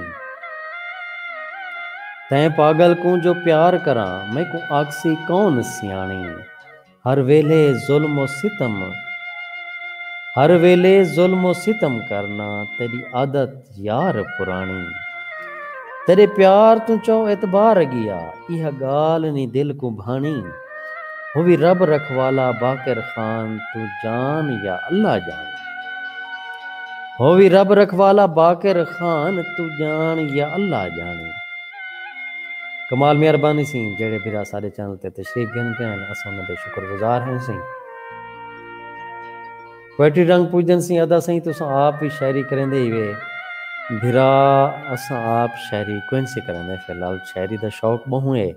تیں پاڳل کوں جو پیار کراں، میکوں آکھسی کون سیاݨی۔ ہر ویلھے ظلم و ستم، ہر ویلھے ظلم و ستم کرنا، تیݙی عادت یار پراݨی۔ تیݙے پیار توں چو اعتبار ڳیا، ایہا ڳالھ نی دل کوں بھاݨی۔ ہووی رب رکھوالا باقر خان، توں ڄاݨ یا اللہ ڄاݨے۔ ہووی رب رکھوالا باقر خان، توں ڄاݨ یا اللہ ڄاݨے۔ کمال مہربانی سئیں، جیڑھے بھرا ساݙے چینل تے تشریف گھن کے ہن، اساں انہاں دے شکر گزار ہیں سئیں۔ پوئٹری رنگ پوڄدن سئیں، ادا سئیں تساں آپ وی شاعری کریندے ہیوے۔ بھرا، اساں آپ شاعری کوئن سی کریندے، فی الحال شاعری دا شوق ٻہوں ہے،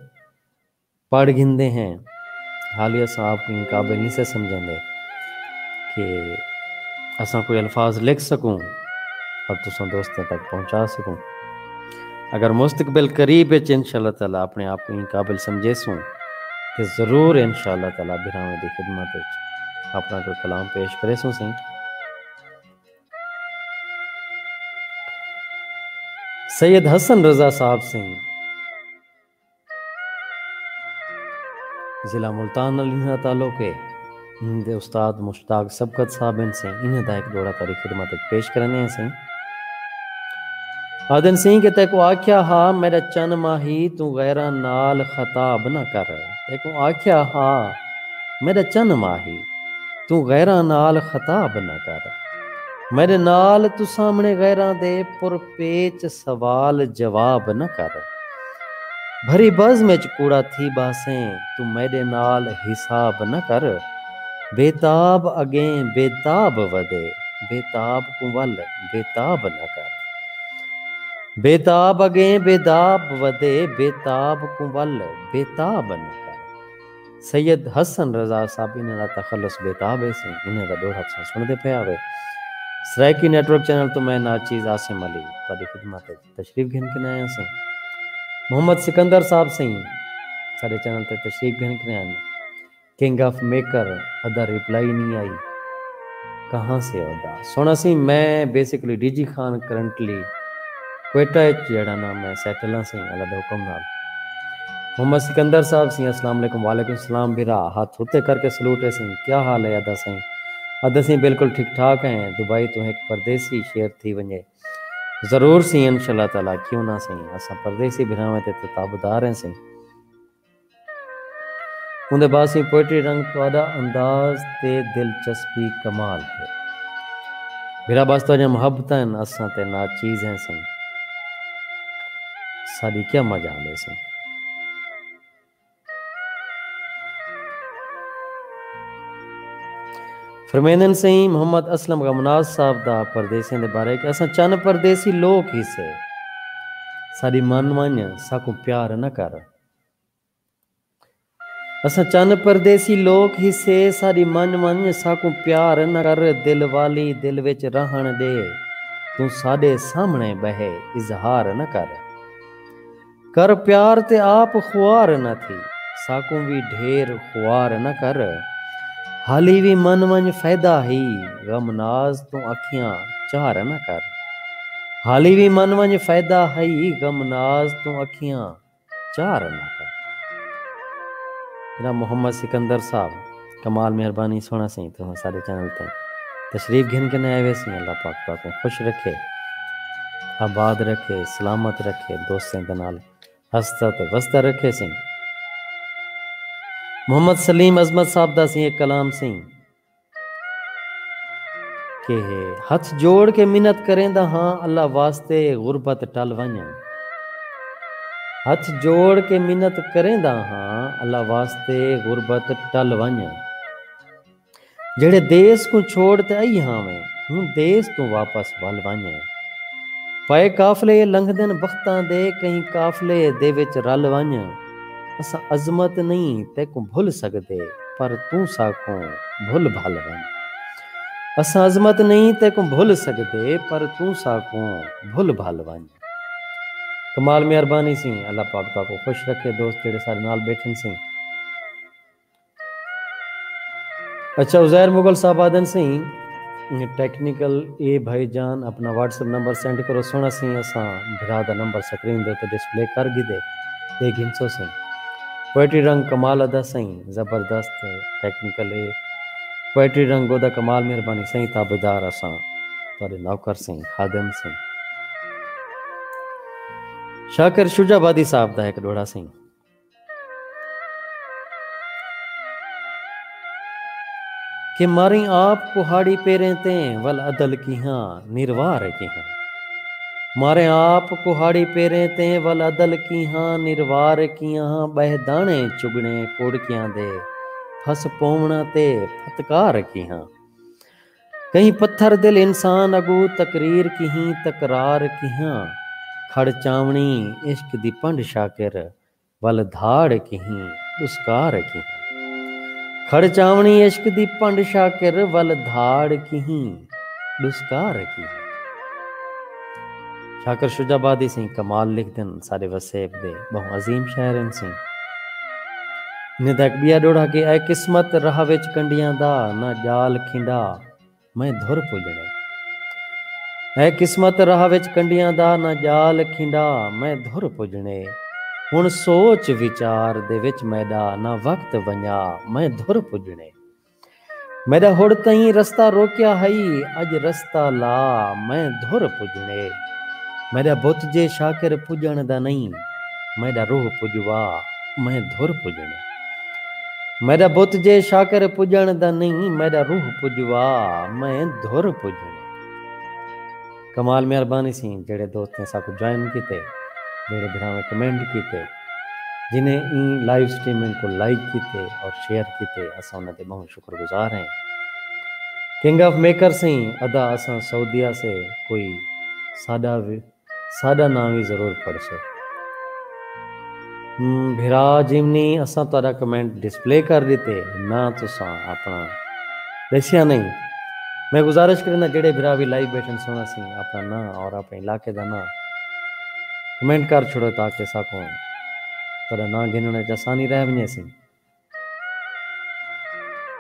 پڑھ گھندے ہیں، حالی اساں آپ کوں ایں قابل نی سے سمجھندے کہ اساں کوئی الفاظ لکھ سکوں اور تساں دوستاں تک پہنچا سکوں۔ اگر مستقبل قریب وچ انشاءاللہ تعالیٰ اپݨے آپ کوں ایں قابل سمجھیسوں تے ضرور انشاءاللہ تعالیٰ بھراواں دی خدمت وچ اپݨا کوئی کلام پیش کریسوں سئیں۔ سید حسن رضا صاحب سئیں، ضلع ملتان نال انہاں دا تعلق ہے۔ انہاں دے استاد مشتاق سبقت صاحب ہن سئیں، انہاں دا ہک ݙوہڑا تہاݙی خدمت وچ پیش کریندے ہیں سئیں۔ آہدن سئیں کہ تیکوں آکھیا ہا میݙا چن ماہی، توں غیراں نال خطاب نہ کر۔ تیکوں آکھیا ہا میݙا چن ماہی، توں غیراں نال خطاب نہ کر۔ میݙے نال توں سامݨے غیراں دے پر پیچ سوال جواب نہ کر۔ بھری بزم اچ کوڑا تھی ٻہسیں، توں میݙے نال حساب نہ کر۔ بے تاب اڳیں بے تاب ودے، بے تاب کوں ول بے تاب نہ کر۔ بے تاب اڳیں بے تاب ودے، بے تاب کوں ول بے تاب نہ کر۔ سید حسن رضا صاحب انہاں دا تخلص بے تاب ہے سئیں، انہاں دا ݙوہڑا تساں سݨدے پئے ہاوے۔ سرائیکی نیٹ ورک چینل توں میں ناچیز عاصم علی تہاݙی خدمت اچ تشریف گھن کے آیا سئیں۔ محمد سکندر صاحب سئیں ساݙے چینل تے تشریف گھن کے آئے۔ کنگ آف میکر ادا ریپلائی نہیں آئی، کہاں سے ادا؟ سونا سئیں، میں basically D G Khan currently Quetta اچ جیڑھا نا میں سیٹل ہاں سئیں، اللہ دے حکم نال۔ محمد سکندر صاحب سئیں، السلام علیکم۔ وعلیکم السلام بھرا، ہتھ اتے کر کے سلوٹ ہے سئیں۔ کیا حال ہے ادا سئیں؟ ادا سئیں بالکل ٹھیک ٹھاک ہیں۔ دبئی توں ہک پردیسی شیئر تھی ونڄے۔ ضرور سئیں، انشاءاللہ تعالیٰ، کیوں نہ سئیں، اساں پردیسی بھراواں تے تابعدار ہیں سئیں۔ اوندے بعد سئیں پوئٹری رنگ تہاݙا انداز تے دلچسپی کمال ہے۔ بھرا بس تہاݙیاں محبتاں ہن، اساں تے ناچیز ہیں سئیں۔ ساݙی کیا مجال ہے سئیں۔ فرمیندن سئیں محمد اسلم غمناز صاحب دا پردیسیں دے بارے کہ اساں چن پردیسی لوک ہیسے، ساݙی من ونڄ، ساکوں پیار نہ کر۔ اساں چن پردیسی لوک ہیسے، ساݙی من ونڄ، ساکوں پیار نہ کر۔ دل والی دل وچ رہݨ ݙے، توں ساݙے سامݨے ٻہہ اظہار نہ کر۔ کر پیار تے آپ خوار نہ تھی، ساکوں وی ڈھیر خوار نہ کر۔ حالی وی من ونڄ فائدہ ہئی، غمناز توں اکھیاں چار نہ کر۔ حالی وی من ونڄ فائدہ ہئی، غمناز توں اکھیاں چار نہ کر۔ جناب محمد سکندر صاحب، کمال مہربانی سوہݨا سئیں، تساں ساݙے چینل تے تشریف گھن کے آئے وے سئیں۔ اللہ پاک تہاکوں خوش رکھے، آباد رکھے، سلامت رکھے، دوستیں دے نال ہسدا تے وسدا رکھے سئیں۔ محمد سلیم عظمت صاحب دا سئیں ہک کلام سئیں کہ ہتھ جوڑ کے منت کریندا ہاں، اللہ واسطے غربت ٹل ونڄ۔ ہتھ جوڑ کے منت کریندا ہاں، اللہ واسطے غربت ٹل ونڄ۔ جیڑھے دیس کوں چھوڑ تے آئی ہاویں، ہݨ دیس توں واپس ول ونڄ۔ پئے قافلے لنگھدن بختاں دے، کہیں قافلے دے وچ رل ونڄ۔ اساں عظمت نئیں تیکوں بھل سڳدے، پر توں ساکوں بھل بھل ونڄ۔ اساں عظمت نئیں تیکوں بھل سڳدے، پر توں ساکوں بھل بھل ونڄ۔ کمال مہربانی سئیں، اللہ پاک تہاکوں خوش رکھے۔ دوست جیڑھے ساݙے نال ٻیٹھن سئیں۔ اچھا، عزیر مغل صاحب آہدن سئیں، ٹیکنیکل اے بھائی جان، اپنا واٹس ایپ نمبر سینڈ کرو۔ سوہݨا سئیں، اساں بھرا دا نمبر سکرین دے اتے ڈسپلے کر گھدے، تے گھنسو سئیں۔ پوئٹری رنگ کمال ادا سئیں، زبردست ٹیکنیکل اے۔ پوئٹری رنگ ادا کمال، مہربانی سئیں، تابعدار اساں تہاݙے نوکر سئیں، خادم سئیں۔ شاکر شجاع آبادی صاحب دا ہک ݙوہڑا سئیں۔ کہ ماریں آپ کہاڑی پیریں تیں، ول عدل کیہاں نروار کیہاں۔ ماریں آپ کہاڑی پیریں تیں، ول عدل کیہاں نروار کیہاں۔ ٻہہ داݨے چڳݨے کوڑکیاں دے، پھس پووݨاں تے پھتکار کیہاں۔ کہیں پتھر دل انسان اڳوں تقریر کیہاں، تکرار کیہاں۔ کھڑ چاوݨی عشق دی پنڈ شاکر، ول دھاڑ کیہاں، ݙسکار کیہاں۔ کھڑ چاوݨی عشق دی پنڈ شاکر، ول دھاڑ کیہاں، ݙسکار کیہاں۔ شاکر شجاع آبادی سئیں کمال لکھدن، ساݙے وسیب دے ٻہوں عظیم شاعر ہن سئیں۔ انہیں دا ہک ٻیا ݙوہڑا کہ اے قسمت راہ وچ کنڈیاں دا، نہ ڄال کھنڈا میں دھر پڄݨے۔ اے قسمت راہ وچ کنڈیاں دا، نہ ڄال کھنڈا میں دھر پڄݨے۔ ہݨ سوچ وچار دے وچ میݙا، نہ وقت ونڄا میں دھر پڄݨے۔ میݙا ہݨ تئیں رستہ روکیا ہئی، اڄ رستہ لا میں دھر پڄݨے۔ میݙا بت جے شاکر پڄݨ دا نئیں، میݙا روح پڄوا میں دھر پڄݨے۔ میݙا بت جے شاکر پڄݨ دا نئیں، میݙا روح پڄوا، میں دھر پڄݨے۔ کمال، مہربانی سی جڑے دوست نے ساکو جوائن کیتے، جڑے بھراویں کمنٹ کیتے، جنہیں این لائیو سٹریمنگ کو لائک کیتے اور شیئر کیتے، اساں انہاں دے بہت شکر گزار ہیں۔ کنگ آف میکر سئیں، ادا اساں سعودیہ سے، کوئی ساڈا وی، ساڈا ناں وی ضرور پڑھسو۔ ہم، بھرا جیونی، اساں تہاڈا کمنٹ ڈسپلے کر ڈتے، ناں تساں اپنا دسیا نہیں۔ میں گزارش کرنا جڑے بھرا وی لائیو بیٹھن سونا سی اپنا ناں اور اپنے علاقے دا ناں کمنٹ کر چھوڑو تاکہ ساکوں تہاڈا ناں گھننے چ آسانی رہ ونجے سی۔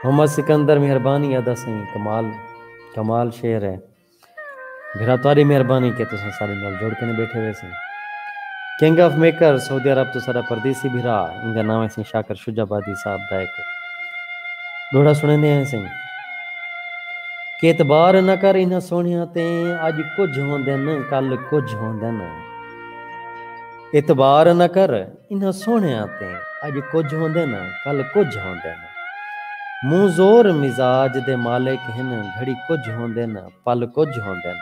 محمد سکندر مہربانی ادا سئیں، کمال، کمال شعر ہے۔ بھرا تہاڈی مہربانی کہ تساں ساڈے نال جڑ کے بیٹھے ہوئے سئیں۔ کنگ آف میکر سعودی عرب تو ساڈا پردیسی بھرا، ان دا نام ہے سئیں شاکر شجاع آبادی صاحب دا ایک ڈوہڑا سنیندے ہیں سئیں۔ کہ اعتبار نہ کر انہاں سوہنیاں تے، اج کجھ ہوندن کل کجھ ہوندن۔ اعتبار نہ کر انہاں سوہݨیاں تے، اڄ کجھ ہوندن، کل کجھ ہوندن۔ مونہہ زور مزاج دے مالک ہن، گھڑی کجھ ہوندن، پل کجھ ہوندن۔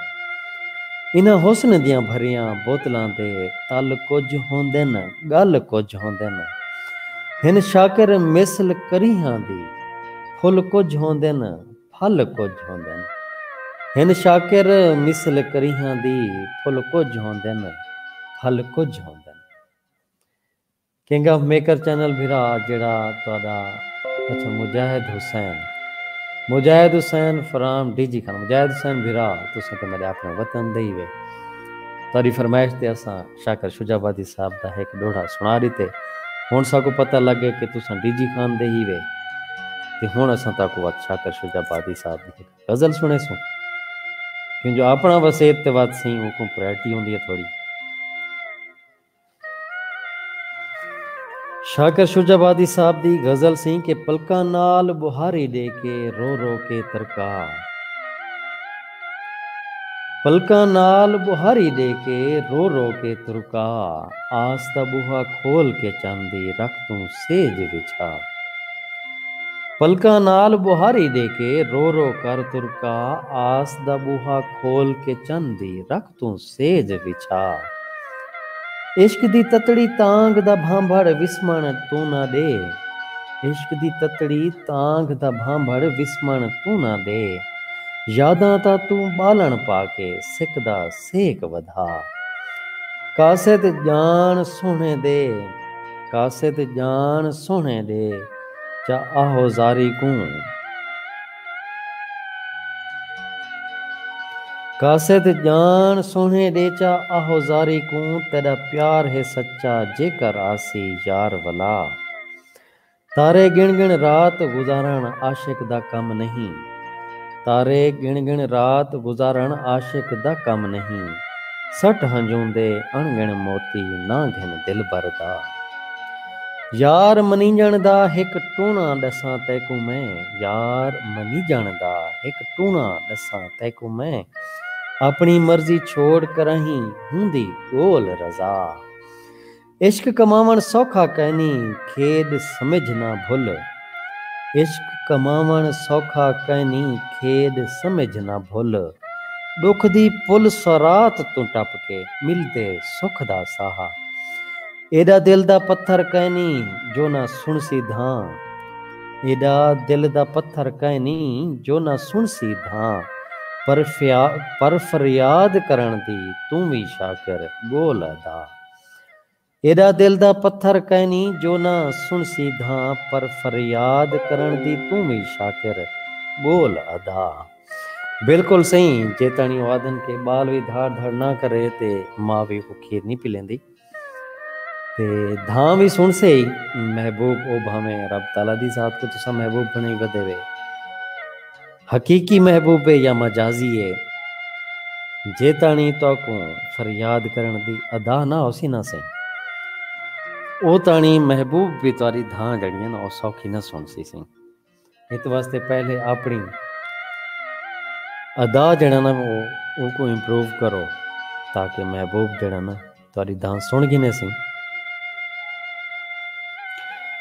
انہاں حسن دیاں بھریاں بوتلاں دے، تل کجھ ہوندن، ڳل کجھ ہوندن۔ ہن شاکر مثل کریہاں دی، پھل کجھ ہوندن، پھل کجھ ہوندن۔ ہن شاکر مثل کریہاں دی، پھل کجھ ہوندن، پھل کجھ ہوندن۔ کنگ آف میکر چینل بھرا جڑا تہاڈا، اچھا، مجاہد حسین، مجاہد حسین فرام ڈی جی خان، مجاہد حسین بھرا، تساں تے میرے اپنے وطن دے ہی وے۔ تہاڈی فرمائش تے اساں شاکر شجاع آبادی صاحب دا ہک ڈوہڑا سنا ڈتے۔ ہن ساکوں پتہ لگ گئے کہ تساں ڈی جی خان دے ہی وے، تے ہن اساں تاکوں وت شاکر شجاع آبادی صاحب دی ہک غزل سنے سوں، کیوں جو اپنا وسیب تے وت سئیں، اوکوں پرائرٹی ہوندی ہے تھوڑی۔ شاکر شجاع آبادی صاحب دی غزل سئیں کہ پلکاں نال ٻوہاری ݙے کے رو رو کے ترکا، پلکاں نال ٻوہاری ݙے کے رو رو کے ترکا، آس دا ٻوہا کھول کے چن دی رکھ توں سیج وچھا۔ پلکاں نال ٻوہاری ݙے کے رو رو کر ترکا، آس دا ٻوہا کھول کے چن دی رکھ توں سیج وچھا۔ عشق دی تتڑی تانگھ دا بھانبھڑ وسمݨ توں نہ ݙے، عشق دی تتڑی تانگھ دا بھانبھڑ وسمݨ توں نہ ݙے، یاداں تاں توں ٻالݨ پا کے سک دا سیک ودھا۔ قاصد ڄاݨ سوہݨے دے، قاصد ڄاݨ سوہݨے دے، چا آہو زاری کوں۔ قاصد ڄاݨ سوہݨے ݙے چا آہو زاری کوں، تیݙا پیار ہے سچا جیکر آسی یار ولا۔ تارے ڳݨ ڳݨ رات گزارݨ عاشق دا کم نہیں، تارے ڳݨ ڳݨ رات گزارݨ عاشق دا کم نہیں، سٹ ہنجوں دے اݨ ڳݨ موتی نہ گھن دلبر دا۔ یار منیجݨ دا ہک ٹوݨا ݙساں تیکوں میں، یار منیجݨ دا ہک ٹوݨا ݙساں تیکوں میں، اپݨی مرضی چھوڑ کراہیں ہوندی ڳول رضا۔ عشق کماوݨ سوکھا کائنی، کھیݙ سمجھ نہ بھل، عشق کماوݨ سوکھا کائنی، کھیݙ سمجھ نہ بھل، ݙکھ دی پل صراط توں ٹپ کے ملدے سکھ دا ساہ۔ ایݙا دل دا پتھر کائنی جو نہ سݨسی دھاں، ایݙا دل دا پتھر کائنی جو نہ سݨسی دھاں، پر فیا-، پر فریاد کرݨ دی توں وی شاکر ڳول ادا۔ ایݙا دل دا پتھر کائنی جو نہ سݨسی دھاں، پر فریاد کرݨ دی توں وی شاکر ڳول ادا۔ بالکل سئیں، جے تاݨی او آہدن کہ ٻال وی دھاڑ دھاڑ نہ کرے تے ماء وی اوکوں کھیر نی پلیندی۔ تے دھاں وی سݨسے ہی محبوب، او بھانویں رب تعالیٰ دی ذات کوں تساں محبوب بݨائی ودے وے۔ حقیقی محبوب ہے یا مجازی ہے، جے تاݨی تہاکوں فریاد کرݨ دی ادا نہ ہوسی نا سئیں، او تاݨی محبوب وی تہاݙی دھاں جڑی ہے نا، او سوکھی نہ سݨسی سئیں۔ ات واسطے پہلے اپݨی ادا جڑا نا، او، اوکوں امپروو کرو، تاکہ محبوب جڑا نا، تہاݙی دھاں سݨ گھنے سئیں۔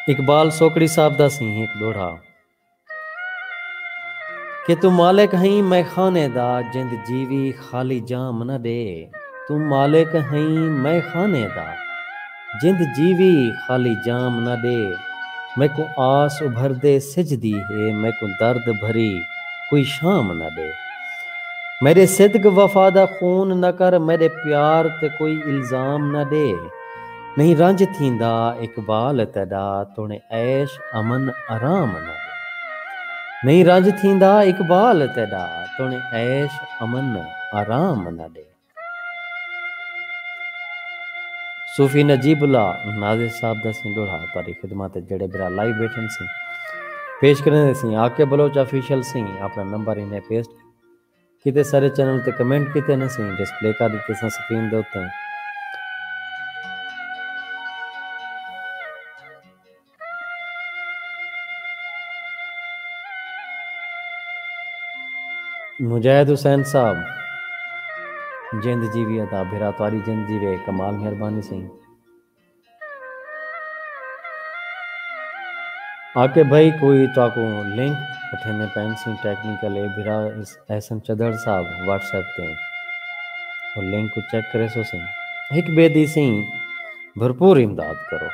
اقبال سوکڑی صاحب دا سی ہک ݙوہڑا کہ توں مالک ہئیں مئے خانے دا، جند جیوی خالی جام نہ ݙے۔ توں مالک ہئیں مئے خانے دا، جند جیوی خالی جام نہ ݙے۔ میکوں آس ابھردے سجھ دی ہے، میکوں درد بھری کوئی شام نہ ݙے۔ میݙے صدق وفا دا خون نہ کر، میݙے پیار تے کوئی الزام نہ ݙے۔ نہیں رنج تھیندا اقبال تیݙا، توݨے عیش امن آرام نہ ݙے۔ نہیں رنج تھیندا اقبال تیݙا، توݨے عیش امن آرام نہ ݙے۔ صوفی نجیب اللہ نازش صاحب دا سیں ݙوہڑا تہاݙی خدمت اچ، جیڑھے بھرا لائیو ٻیٹھن سیں، پیش کریندے سیں۔ آ کے بلوچ آفیشل سیں اپݨا نمبر انہیں پیسٹ کیتے، سارے چینل تے کمنٹ کیتے نے سیں، ڈسپلے کر ݙتے ساں سکرین دے اتے۔ مجاہد حسین صاحب، جند جیوی ادا بھرا، تہاݙی جند جیوے، کمال مہربانی سئیں۔ آکے بھائی کوئی تہاکوں لنک پٹھیندے پئن سیں، ٹیکنیکل اے بھرا اس احسن چدڑ صاحب واٹس ایپ تے، او لنک کوں چیک کریسو سیں۔ ہک ٻئے دی سیں بھرپور امداد کرو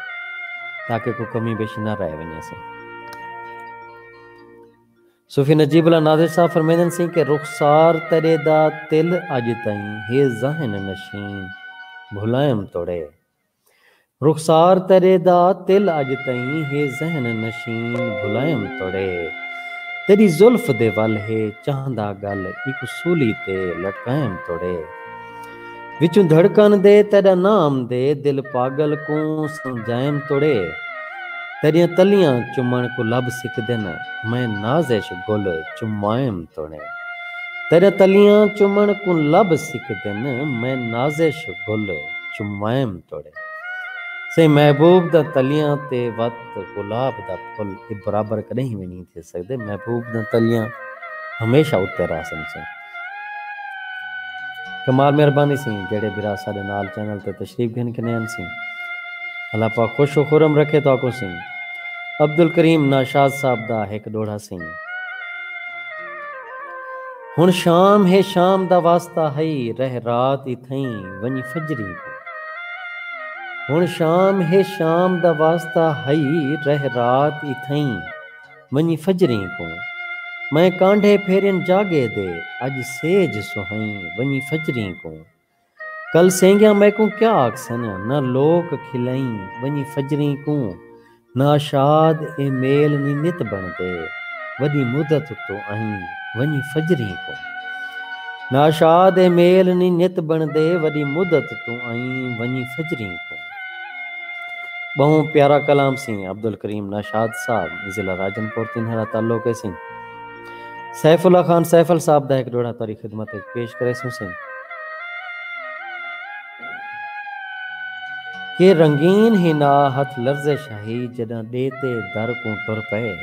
تاکہ کوئی کمی بیشی نہ رہ ونڄے سیں۔ صوفی نجیب اللہ نازش صاحب فرمیندن سیں کہ رخسار تیݙے دا تل اڄ تئیں ہے ذہن نشین بھلائم توڑے۔ رخسار تیݙے دا تل اڄ تئیں ہے ذہن نشین بھلائم توڑے۔ تیݙی زلف دے ول ہے چاہندا ڳل ایکوں سولی تے لٹکائم توڑے۔ وچوں دھڑکن دے تیݙا نام دے دل پاڳل کوں سمجھائم توڑے۔ تیݙیاں تلیاں چمݨ کوں لب سکدن میں نازش گل چمائم توڑے۔ تیݙیاں تلیاں چمݨ کوں لب سکدن میں نازش گل چمائم توڑے۔ سئیں محبوب دا تلیاں تے وت گلاب دا پھل اے برابر کݙہیں وی نئیں تھی سڳدے۔ محبوب دا تلیاں ہمیشہ اتے رہسن سئیں۔ کمال مہربانی سئیں جیڑھے بھرا ساݙے نال چینل تے تشریف گھن کنین سئیں۔ اللہ پاک خوش و خرم رکھے تہاکوں سئیں۔ عبدالکریم ناشاد صاحب دا ہک ݙوہڑا سئیں۔ ہݨ شام ہے شام دا واسطہ ہئی، رہ رات اتھئیں ونڄ فجریں کوں۔ ہݨ شام ہے شام دا واسطہ ہئی، رہ رات اتھئیں ونڄ فجریں کوں۔ میں کانڈھے پھیرین جاڳے دے، اڄ سیج سہئیں ونڄ فجریں کوں۔ کل سینگیاں میکوں کیا آکھسن، نہ لوک کھلائیں ونڄی فجریں کوں۔ ناشاد اے میل نی نت بݨدے، وݙی مدت توں آئیں ونڄی فجریں کوں۔ ناشاد اے میل نی نت بݨدے، وݙی مدت توں آئیں ونڄی فجریں کوں۔ ٻہوں پیارا کلام سئیں عبدالکریم ناشاد صاحب، ضلع راجن پور تنہرا تعلق ہے سئیں۔ سیف اللہ خان سیفل صاحب دا ہک ݙوہڑا تہاݙی خدمت وچ پیش کریسوں سئیں۔ کہ رنگین ہی نا ہتھ لرزش ہئی جݙاں ݙے تے در کوں ٹر پئے۔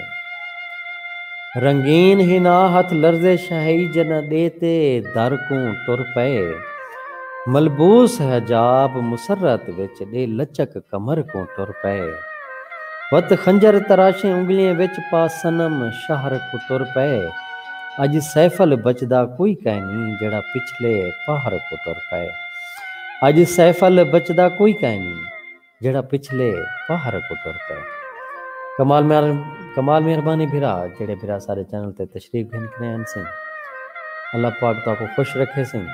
رنگین ہی نا ہتھ لرزش ہئی جݙاں ݙے تے در کوں ٹر پئے۔ ملبوس حجاب مسرت وچ ݙے لچک کمر کوں ٹر پئے۔ وت خنجر تراشیں انگلیں وچ پا صنم شہر کوں ٹر پئے۔ اڄ سیفل بچدا کوئی کائنی جیڑھا پچھلے پہر کوں ٹر پئے۔ اڄ سیفل بچدا کوئی کائنی جیڑھا پچھلے پہر کوں ٹر پئے۔ کمال مہر-، کمال مہربانی بھرا، جیڑھے بھرا سارے چینل تے تشریف گھن کنے آئن سئیں۔ اللہ پاک تہاکوں خوش رکھے سئیں۔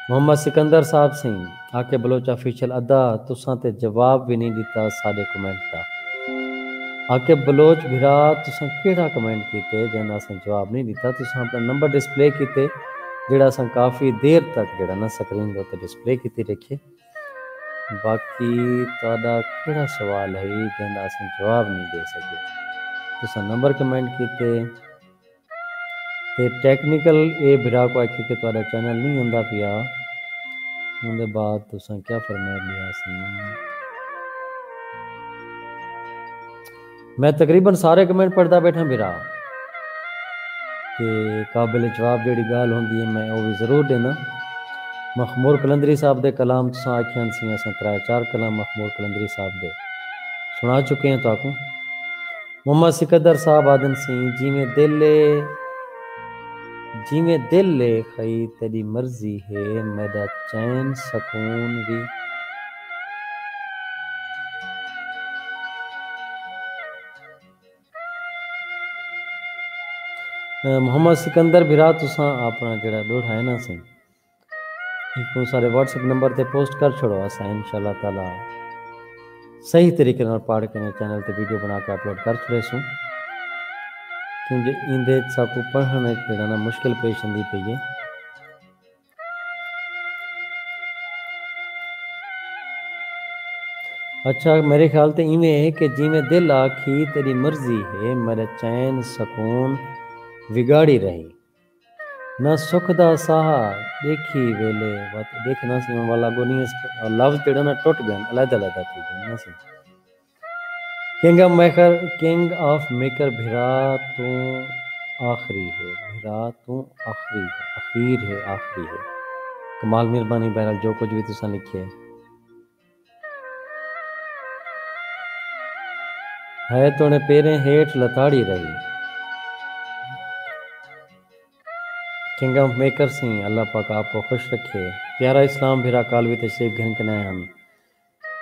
محمد سکندر صاحب سئیں، آکے بلوچ آفیشل ادا تساں تے جواب وی نئیں ݙتا ساݙے کمنٹ دا۔ آکے بلوچ بھرا تساں کیڑھا کمنٹ کیتے جیندا اساں جواب نئیں ݙتا؟ تساں اپݨا نمبر ڈسپلے کیتے جیڑھا اساں کافی دیر تک جیڑھا نا سکرین دے اتے ڈسپلے کیتی رکھیے۔ باقی تہاݙا کیڑھا سوال ہئی جیندا اساں جواب نئیں ݙے سڳے؟ تساں نمبر کمنٹ کیتے۔ تے ٹیکنیکل اے بھرا کوں آکھیے کہ تہاݙا چینل نئیں آندا پیا، اوندے بعد تساں کیا فرمائے ݙیا سئیں؟ میں تقریباً سارے کمنٹ پڑھدا ٻیٹھاں بھرا، تے قابل جواب جیڑھی ڳالھ ہوندی ہے میں او وی ضرور ݙیناں۔ مخمور قلندری صاحب دے کلام تساں آکھیاں سئیں، اساں ترائے چار کلام مخمور قلندری صاحب دے سݨا چکے ہیں تہاکوں۔ محمد سکندر صاحب آہدن سئیں، جیویں دل اے، جیویں دل اے خئی تیݙی مرضی ہے، میݙا چین سکون وی۔ محمد سکندر بھرا، تساں اپݨا جیڑھا ݙوہڑا ہے نا سئیں، ایکوں سارے واٹس ایپ نمبر تے پوسٹ کر چھوڑو، اساں انشاءاللہ تعالیٰ صحیح طریقے نال پڑھ کے چینل تے ویڈیو بݨا کے اپلوڈ کر چھوڑیسوں، کیونجے ایندے اچ ساکوں پڑھݨ اچ جیڑھا نا مشکل پیش آندی پئی ہے۔ اچھا، میݙے خیال تے ایویں ہے کہ جیویں دل آکھی تیݙی مرضی ہے، میݙا چین سکون وگاڑی رہی۔ نہ سکھ دا ساہ ݙیکھی ویلے وت ݙیکھ نہ سی، ہݨ والا اڳوں نہیں، اس لفظ جیڑھا نا ٹوٹ ڳئے، علیحدہ علیحدہ تھی ڳئے نا سی۔ King of maker, king of maker بھرا توں آخری ہے، بھرا توں آخری ہے، اخیر ہے، آخری ہے۔ کمال، مہربانی، بہرحال جو کجھ وی تساں لکھے ہے توڑے پیریں ہیٹھ لتاڑی رہی۔ کنگ آف میکر سئیں، اللہ پاک آپ کو خوش رکھے۔ پیارا اسلام بھرا کال وی تشریف گھن کنے آئے ہن۔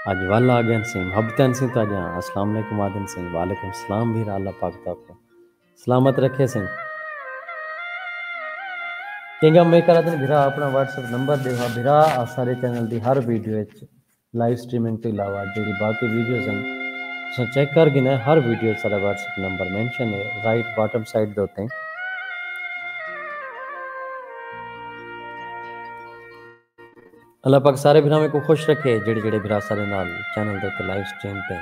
اڄ ول آ ڳئن سئیں، محبتاں سئیں تہاݙیاں۔ السلام علیکم آہدن سئیں۔ وعلیکم السلام بھرا، اللہ پاک تہاکوں سلامت رکھے سئیں۔ کنگ آف میکر آہدن بھرا اپݨا واٹس ایپ نمبر ݙیو ہا بھرا، اساݙے چینل دی ہر ویڈیو اچ لائیو سٹریمنگ توں علاوہ جیڑھی باقی ویڈیوز ہن، تساں چیک کر گھنو، ہر ویڈیو اچ ساݙا واٹس ایپ نمبر مینشن ہے رائٹ باٹم سائیڈ دے اتے۔ اللہ پاک سارے بھراواں کوں خوش رکھے، جیڑھے جیڑھے بھرا ساݙے نال چینل دے اتے لائیو سٹریم تے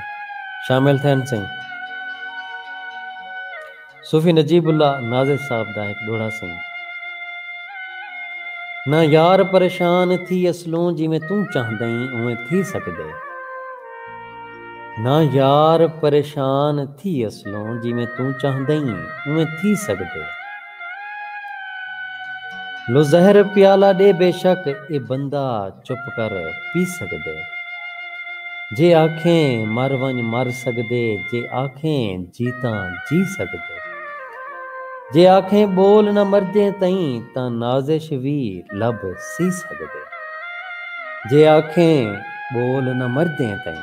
شامل تھئن سئیں۔ صوفی نجیب اللہ نازش صاحب دا ہک ݙوہڑا سئیں۔ نہ یار پریشان تھی اصلوں، جیویں توں چاہندئیں اونویں تھی سڳدے۔ نہ یار پریشان تھی اصلوں، جیویں توں چاہندئیں اونویں تھی سڳدے۔ لو زہر پیالہ ݙے بے شک، اے بندہ چپ کر پی سڳدے۔ جے آکھیں مر ونڄ مر سڳدے، جے آکھیں جی تاں جی سڳدے۔ جے آکھیں ٻول نہ مردیں تئیں، تاں نازش وی لب سی سڳدے۔ جے آکھیں ٻول نہ مردیں تئیں،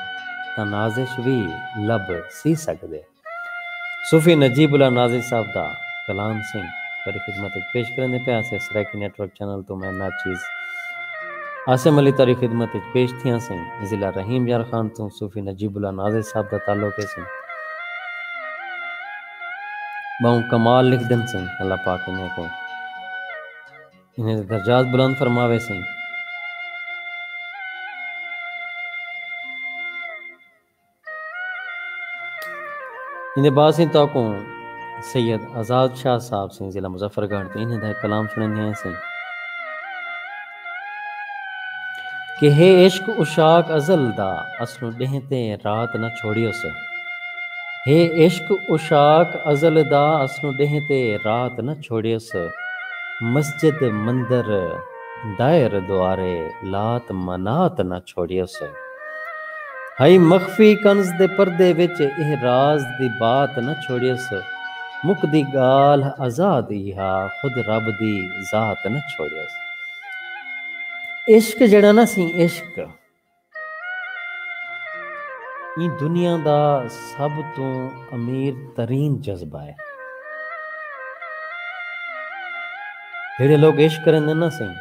تاں نازش وی لب سی سڳدے۔ صوفی نجیب اللہ نازش صاحب دا کلام سئیں تہاݙی خدمت وچ پیش کریندے پئے ہاسے۔ سرائیکی نیٹ ورک چینل توں میں ناچیز عاصم علی تہاݙی خدمت وچ پیش تھیاں سئیں۔ ضلع رحیم یار خان توں صوفی نجیب اللہ نازش صاحب دا تعلق ہے سئیں۔ ٻہوں کمال لکھدن سئیں، اللہ پاک انہیں کوں، انہیں دے درجات بلند فرماوے سئیں۔ ایندے بعد سئیں تہاکوں سید آزاد شاہ صاحب سئیں ضلع مظفر گڑھ تے انہیں دا ہک کلام سݨیندے ہیں سئیں کہ ہے عشق عشاق ازل دا، اصلوں ݙینہہ تے رات نہ چھوڑیس۔ ہے عشق عشاق ازل دا، اصلوں ݙینہہ تے رات نہ چھوڑیس۔ مسجد مندر دائر دوارے لات منات نہ چھوڑیس۔ ہئی مخفی کنز دے پردے وچ، اح راز دی بات نہ چھوڑیس۔ مکدی ڳالھ آزاد ایہا، خود رب دی ذات نہ چھوڑیس۔ عشق جیڑھا نا سئیں، عشق ایں دنیا دا سب توں امیر ترین جذبہ ہے۔ جیڑھے لوگ عشق کریندن نا سئیں،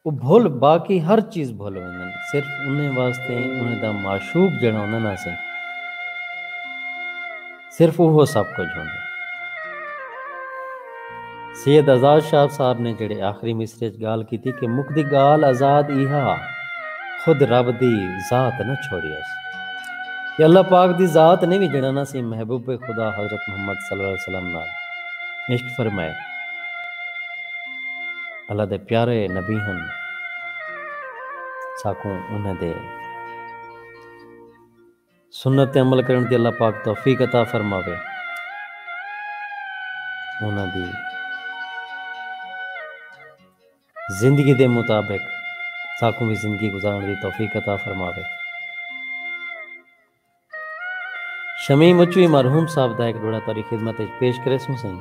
او بھل، باقی ہر چیز بھل ویندن، صرف انہیں واسطے انہیں دا معشوق جیڑھا ہوندا نا سئیں، صرف اوہو سب کجھ ہوندا۔ سید آزاد شاہ صاحب نے جیڑھے آخری مصرعے اچ ڳالھ کیتی کہ مکدی ڳالھ آزاد ایہا، خود رب دی ذات نہ چھوڑیس۔ کہ اللہ پاک دی ذات نے وی جیڑھا نا سئیں محبوب خدا حضرت محمد صلی اللہ علیہ وسلم نال عشق فرمائے۔ اللہ دے پیارے نبی ہن، ساکوں انہاں دے سنت تے عمل کرݨ دی اللہ پاک توفیق عطا فرماوے۔ انہاں دی زندگی دے مطابق ساکوں وی زندگی گزارݨ دی توفیق عطا فرماوے۔ شمیم اچوی مرحوم صاحب دا ہک ݙوہڑا تہاݙی خدمت وچ پیش کریسوں سئیں۔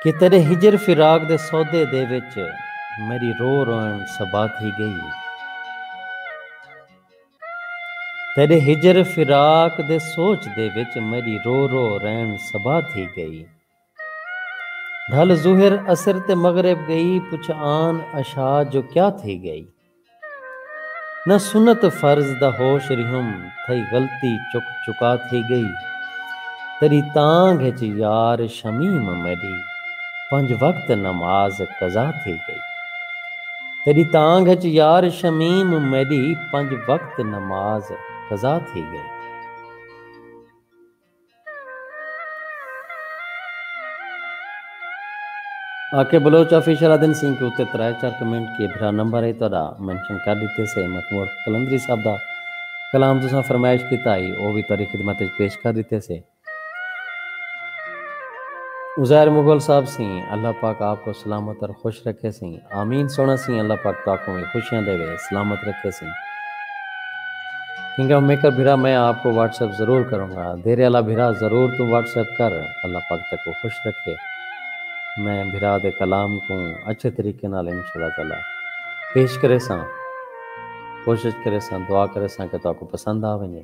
کہ تیݙے ہجر فراق دے سودے دے وچ میݙی رو روئن سبا تھی ڳئی۔ تیݙے ہجر فراق دے سوچ دے وچ میݙی رو رو رئن سبا تھی ڳئی۔ ڈھل ظہر عصر تے مغرب ڳئی، پچھ آن عشاء جو کیا تھی ڳئی۔ نہ سنت فرض دا ہوش ریہم، تھئی غلطی چک چکا تھی ڳئی۔ تیݙی تانگھ اچ یار شمیم میݙی، پنج وقت نماز قضا تھی ڳئی۔ تیݙی تانگھ اچ یار شمیم میݙی، پنج وقت نماز قضا تھی ڳئی۔ آ کے بلوچ آفیشل آدن سیں کہ اتے ترائے چار کمنٹ کے بھرا نمبر ہے تہاݙا مینشن کر ݙتے سے۔ مخمور قلندری صاحب دا کلام تساں فرمائش کیتا ہئی، او وی تہاݙی خدمت وچ پیش کر ݙتے سے۔ عزیر مغل صاحب سیں، اللہ پاک آپ کو سلامت اور خوش رکھے سیں۔ آمین سوہݨا سیں، اللہ پاک تہاکوں وی خوشیاں ݙیوے، سلامت رکھے سیں۔ کنگ آف میکر بھرا، میں آپ کو واٹس ایپ ضرور کروں گا۔ دیرے والا بھرا، ضرور توں واٹس ایپ کر، اللہ پاک تیکوں خوش رکھے۔ میں بھرا دے کلام کوں اچھے طریقے نال انشاءاللہ تعالیٰ پیش کریساں، کوشش کریساں، دعا کریساں کہ تہاکوں پسند آ ونڄے۔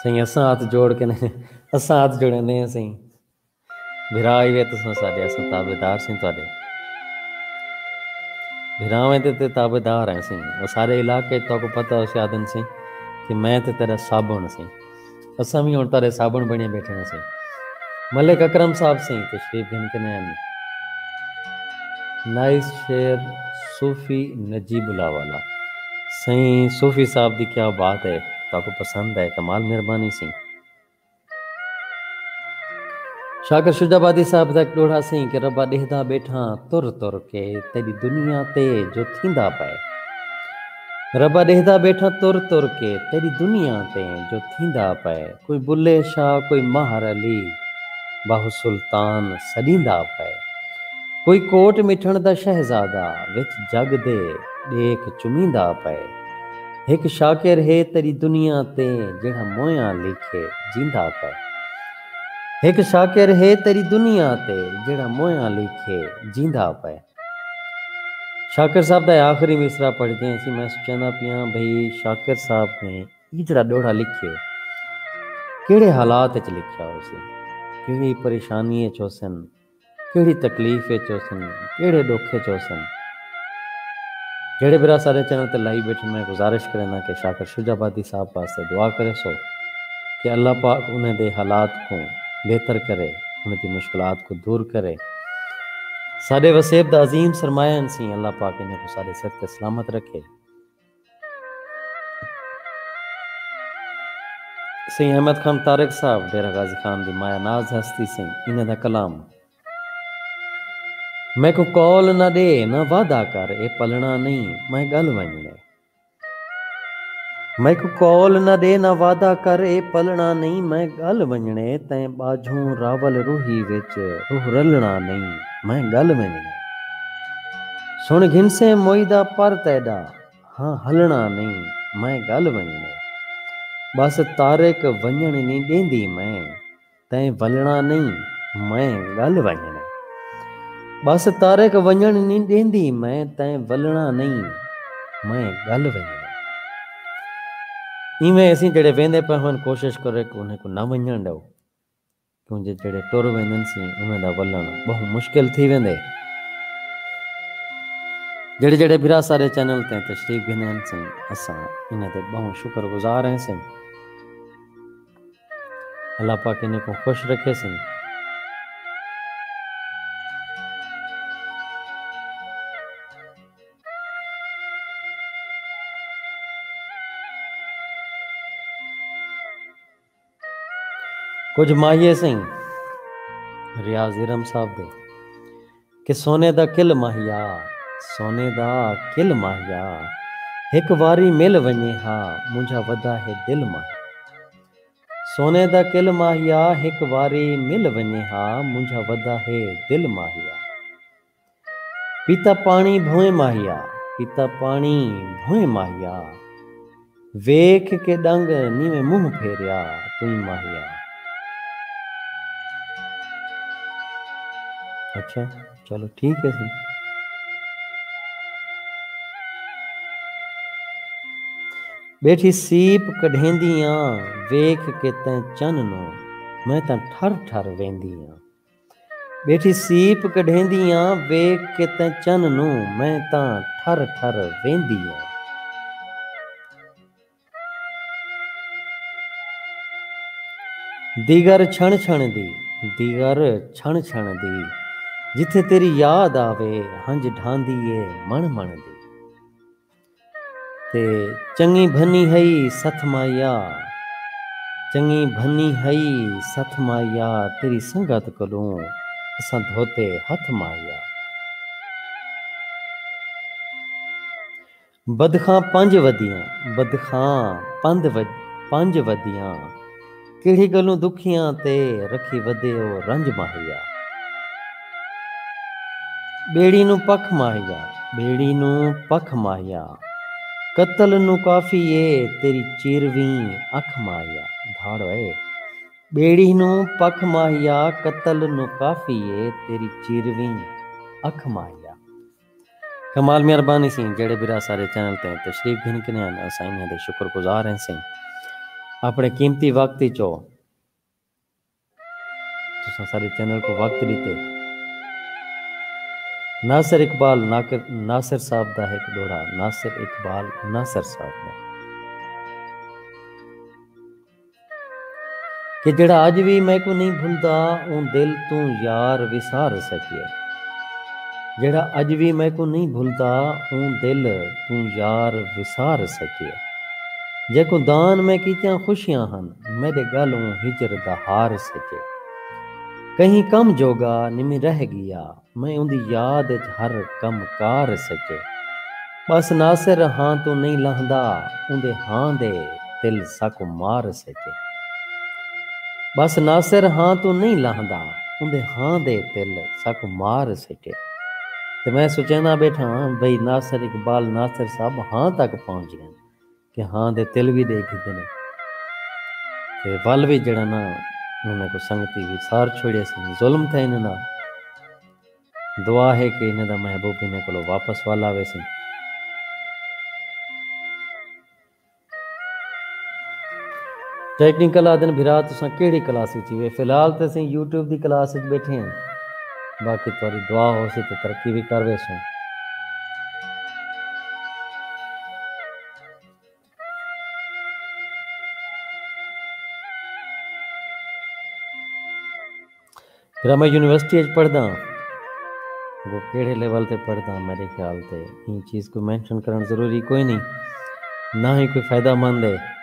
سئیں، اساں ہتھ جوڑ کے نہیں، اساں ہتھ جوڑے نہیں سئیں۔ بھرا ہی وے تساں ساݙے، اساں تابعدار سئیں تہاݙے۔ بھراویں تے، تے تابعدار ہیں سئیں۔ او سارے علاقے تہاکوں پتہ ہوسے آدن سئیں کہ میں تے تیݙا صابݨ سئیں۔ اساں وی ہݨ تہاݙے صابݨ بݨے ٻیٹھے ہیں سئیں۔ ملک اکرم صاحب سئیں تشریف گھن کے نہیں آئے۔ نائس شعر صوفی نجیب اللہ والا۔ سئیں صوفی صاحب دی کیا بات ہے، تہاکوں پسند ہے، کمال مہربانی سئیں۔ شاکر شجاع آبادی صاحب دا ہک ݙوہڑا سئیں کہ ربا ݙیہدا ٻیٹھاں تر تر کے تیݙی دنیا تے جو تھیندا پئے۔ ربا ݙیہدا ٻیٹھاں تر تر کے تیݙی دنیا تے جو تھیندا پئے۔ کوئی بلے شاہ، کوئی ماہر علی، باہو سلطان سݙیندا پئے۔ کوئی کوٹ مٹھݨ دا شہزادہ، وچ جڳ دے ݙیکھ چمیندا پئے۔ ہک شاکر ہے تیݙی دنیا تے، جیڑھا مویاں لیکھے جیندا پئے۔ ہک شاکر ہے تیݙی دنیا تے، جیڑھا مویاں لیکھے جیندا پئے۔ شاکر صاحب دا آخری مصرعہ پڑھدے ہیں، اسی میں سوچیندا پیاں بھئی شاکر صاحب نے ایہ جیڑھا ݙوہڑا لکھیے، کیڑھے حالات اچ لکھیا ہوسی، کیڑھی پریشانی اچ ہوسن، کیڑھی تکلیف اچ ہوسن، کیڑھے ݙکھ اچ ہوسن۔ جیڑھے بھرا سارے چینل تے لائیو ٻیٹھن، میں گزارش کرینداں کہ شاکر شجاع آبادی صاحب واسطے دعا کریسو کہ اللہ پاک انہیں دے حالات کوں بہتر کرے، انہیں دی مشکلات کوں دور کرے۔ ساݙے وسیب دا عظیم سرمایہ ہن سئیں، اللہ پاک انہیں کوں ساݙے سر تے سلامت رکھے۔ سئیں احمد خان طارق صاحب، ڈیرہ غازی خان دی مایہ ناز ہستی سئیں، انہاں دا کلام۔ میکوں قول نہ ݙے نہ وعدہ کر، اے پلݨا نئیں، میں ڳل ونڄݨے۔ میکوں قول نہ ݙے نہ وعدہ کر، اے پلݨا نئیں، میں ڳل ونڄݨے۔ تیں ٻاجھوں راول روہی وچ، روح رلݨا نئیں، میں ڳل ونڄݨے۔ سݨ گھنسیں موئی دا پر تیݙا، ہاں ہلݨا نئیں، میں ڳل ونڄݨے۔ ٻس طارق ونڄݨ نی ݙیندی میں، تیں ولݨا نئیں، میں ڳل ونڄݨے۔ ٻس طارق ونڄݨ نی ݙیندی میں، تیں ولݨا نئیں، میں ڳل ونڄݨے۔ ایویں اسیں جیڑھے ویندے پئے ہن، کوشش کرو کہ انہیں کوں نہ ونڄݨ ݙیو۔ کیوں جو جیڑھے ٹر ویندن سئیں، انہیں دا ولݨ ٻہوں مشکل تھی ویندے۔ جیڑھے جیڑھے بھرا سارے چینل تے تشریف گھنن سئیں، اساں انہیں دے ٻہوں شکر گزار ہیں سئیں۔ اللہ پاک انہیں کوں خوش رکھے سئیں۔ کجھ ماہیے سئیں ریاض ارم صاحب دے کہ سونے دا کل ماہیا، سونے دا کل ماہیا، ہک واری مل ونڄے ہا، مونجھا ودا ہے دل ماہیا۔ سونے دا کل ماہیا، ہک واری مل ونڄے ہا، مونجھا ودا ہے دل ماہیا۔ پیتا پاݨی بھوئیں ماہیا، پیتا پاݨی بھوئیں ماہیا۔ ویکھ کے ݙنگ نیویں منہ پھیریا تئیں ماہیا۔ اچھا، چلو ٹھیک ہے سئیں۔ ٻیٹھی سیپ کڈھیندی آں، ویکھ کے تیں چن نوں، میں تاں ٹھر ٹھر ویندی آں۔ ٻیٹھی سیپ کڈھیندی آں، ویکھ کے تیں چن نوں، میں تاں ٹھر ٹھر ویندی آں۔ دیگر چھݨ چھݨ دی، دیگر چھݨ چھݨ دی، جتھے تیری یاد آوے، ہنج ڈھاندی اے مݨ مݨ دی۔ تے چنڳی بھنی ہئی ستھ ماہیا، چنڳی بھنی ہئی ستھ ماہیا، تیری سنگت کولوں اساں دھوتے ہتھ ماہیا۔ بدخاں پنج ودیاں، بدخاں پند و-، پنج ودیاں، کیڑھی ڳلوں دکھیاں تے رکھی ودے او رنج ماہیا۔ ٻیڑی نوں پکھ ماہیا، ٻیڑی نوں پکھ ماہیا، قتل نوں کافی اے تیری چیرویں اکھ ماہیا۔ دھاڑ اے۔ ٻیڑی نوں پکھ ماہیا، قتل نوں کافی اے تیری چیرویں اکھ ماہیا۔ کمال مہربانی سئیں، جیڑھے بھرا سارے چینل تے تشریف گھن کنے ہن، اساں انہاں دے شکر گزار ہیں سئیں۔ اپݨے قیمتی وقت وچوں تساں سارے چینل کوں وقت ݙتے۔ ناصر اقبال ناکر-، ناصر صاحب دا ہک ݙوہڑا، ناصر اقبال ناصر صاحب دا۔ کہ جیڑھا اڄ وی میکوں نئیں بھلدا، اوں دل توں یار وسار سڳیے۔ جیڑھا اڄ وی میکوں نئیں بھلدا، اوں دل توں یار وسار سڳیے۔ جیکوں دان میں کیتیاں خوشیاں ہن، میݙے ڳل اوں ہجر دا ہار سڳیے۔ کہیں کم جوڳا نمی رہ ڳیا، میں اوندی یاد اچ ہر کم کار سڳے۔ ٻس ناصر ہاں توں نئیں لہندا، اوندے ہاں دے تل ساکوں مار سڳے۔ ٻس ناصر ہاں توں نئیں لہندا، اوندے ہاں دے تل ساکوں مار سڳے۔ تے میں سوچیندا ٻیٹھا ہاں بھئی ناصر اقبال ناصر صاحب ہاں تک پہنچ ڳئے۔ کہ ہاں دے تل وی ݙے گھدے نے۔ تے ول وی جیڑھا نا انہاں کوں سنگتی وسار چھوڑیا سی، ظلم تھیا انہاں نال۔ دعا ہے کہ انہاں دا محبوب انہاں کولو واپس ول آوے سی۔ ٹیکنیکل آدن بھرا تساں کیڑھی کلاس وچ وے؟ فی الحال تے اسیں یوٹیوب دی کلاس وچ ٻیٹھے ہیں، باقی تہاݙی دعا ہوسی تے ترقی وی کر ویسوں۔ پھر میں یونیورسٹی اچ پڑھدا ہاں، وہ کیڑھے لیول تے پڑھدا ہاں، میرے خیال تے ایں چیز کو مینشن کرن ضروری کوئی نہیں، نہ ہی کوئی فائدہ مند ہے۔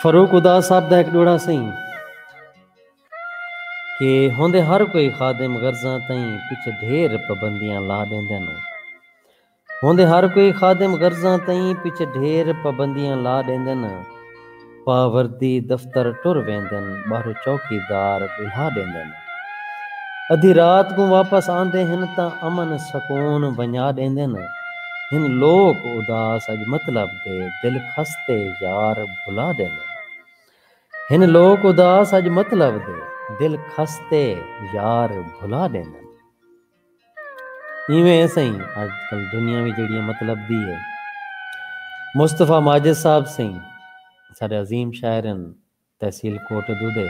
فاروق اداس صاحب دا ایک ڈوڑا سئیں کہ ہوندے ہر کوئی خادم غرضاں تئیں پچھے ڈھیر پابندیاں لا ڈیندے نے۔ ہوندے ہر کوئی خادم غرضاں تئیں پچھے ڈھیر پابندیاں لا ڈیندن۔ پا وردی دفتر ٹر ویندن، ٻاہروں چوکیدار ٻلھا ڈیندن۔ ادھی رات کوں واپس آندے ہن تاں امن سکون ونڄا ڈیندن۔ ہن لوک اداس اڄ مطلب دے، دل خستے یار بھلا ڈیندن۔ ہن لوک اداس اڄ مطلب دے، دل خستے یار بھلا ڈیندن۔ ایویں ہے سئیں، اڄ کل دنیا وی جیڑھی ہے مطلب دی ہے۔ مصطفی ماجد صاحب سئیں، ساݙے عظیم شاعر ہن، تحصیل کوٹ دودھے،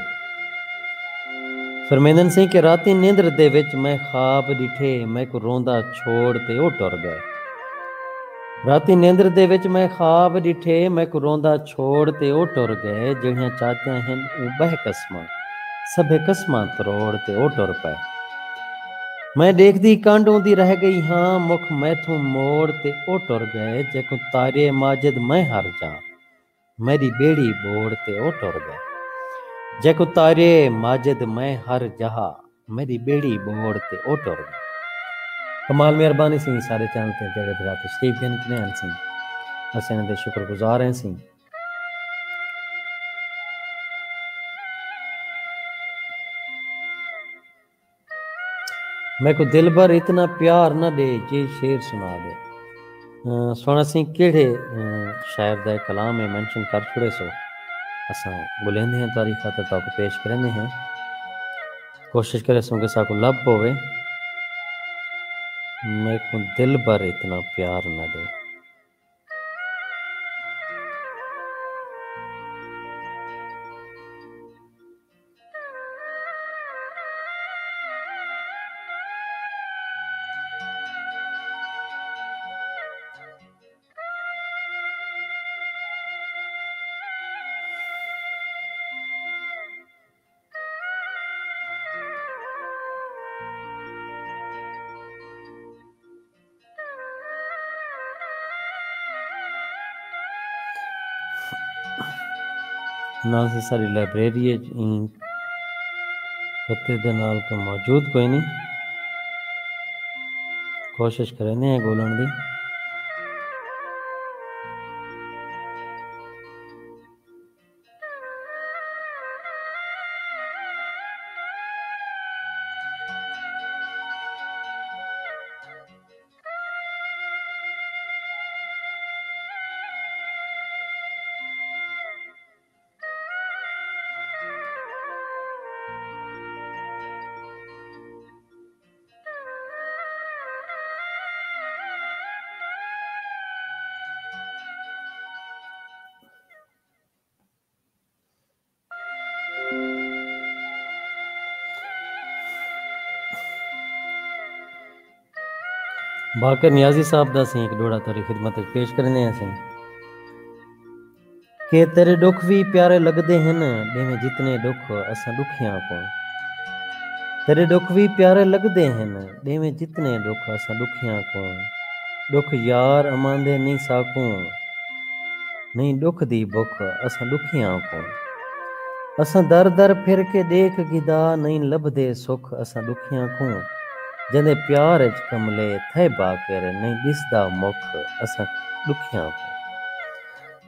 فرمیندن سئیں کہ راتیں نیندر دے وچ میں خواب ݙٹھے، میکوں روندا چھوڑ تے او ٹر ڳئے۔ راتیں نیندر دے وچ میں خواب ݙٹھے، میکوں روندا چھوڑ تے او ٹر ڳئے، جیڑھیاں چاتیاں ہن او ٻہہ قسماں، سبھے قسماں تروڑ تے او ٹر پئے۔ میں ݙیکھدی کنڈ اوندی رہ ڳئی ہاں، مکھ میتھوں موڑ تے او ٹر ڳئے، جیکوں تارے ماجد میں ہر جاں، میݙی ٻیڑی ٻوڑ تے او ٹر ڳئے۔ جیکوں تارے ماجد میں ہر جاہ، میݙی ٻیڑی ٻوڑ تے او ٹر ڳئے۔ کمال مہربانی سئیں، سارے چینل تے جیڑھے بھرا تشریف گھن کنے ہن سئیں، اسیں انہاں دے شکر گزار ہیں سئیں۔ میکوں دلبر اتنا پیار نہ ݙے، جے شعر سݨا ݙے۔ سݨ اسیں کیڑھے شاعر دا کلام ہے، مینشن کر چھوڑے سو، اساں ڳولیندے ہیں تاریخ خاطر تاکوں پیش کریندے ہیں۔ کوشش کرے سوں کہ ساکوں لب پوے۔ میکوں دلبر اتنا پیار نہ ݙے۔ نہ سی ساری لائبریری اچ ایں خطے دے نال کوئی موجود کوئی نی۔ کوشش کریندے ہیں ڳولݨ دی۔ باقر نیازی صاحب دا اسیں ہک ݙوہڑا تہاݙی خدمت اچ پیش کریندے ہیں اسیں کہ تیݙے ݙکھ وی پیارے لڳدے ہن، ݙیویں جتنے ݙکھ اساں ݙکھیاں کوں۔ تیݙے ݙکھ وی پیارے لڳدے ہن، ݙیویں جتنے ݙکھ اساں ݙکھیاں کوں۔ ݙکھ یار اماندے نئیں ساکوں، نئیں ݙکھ دی بکھ اساں ݙکھیاں کوں۔ اساں در در پھر کے ݙیکھ گھدا، نئیں لبھدے سکھ اساں ݙکھیاں کوں۔ جیندے پیار اچ کملے تھئے باقر، نئیں ݙسدا مکھ اساں ݙکھیاں کوں۔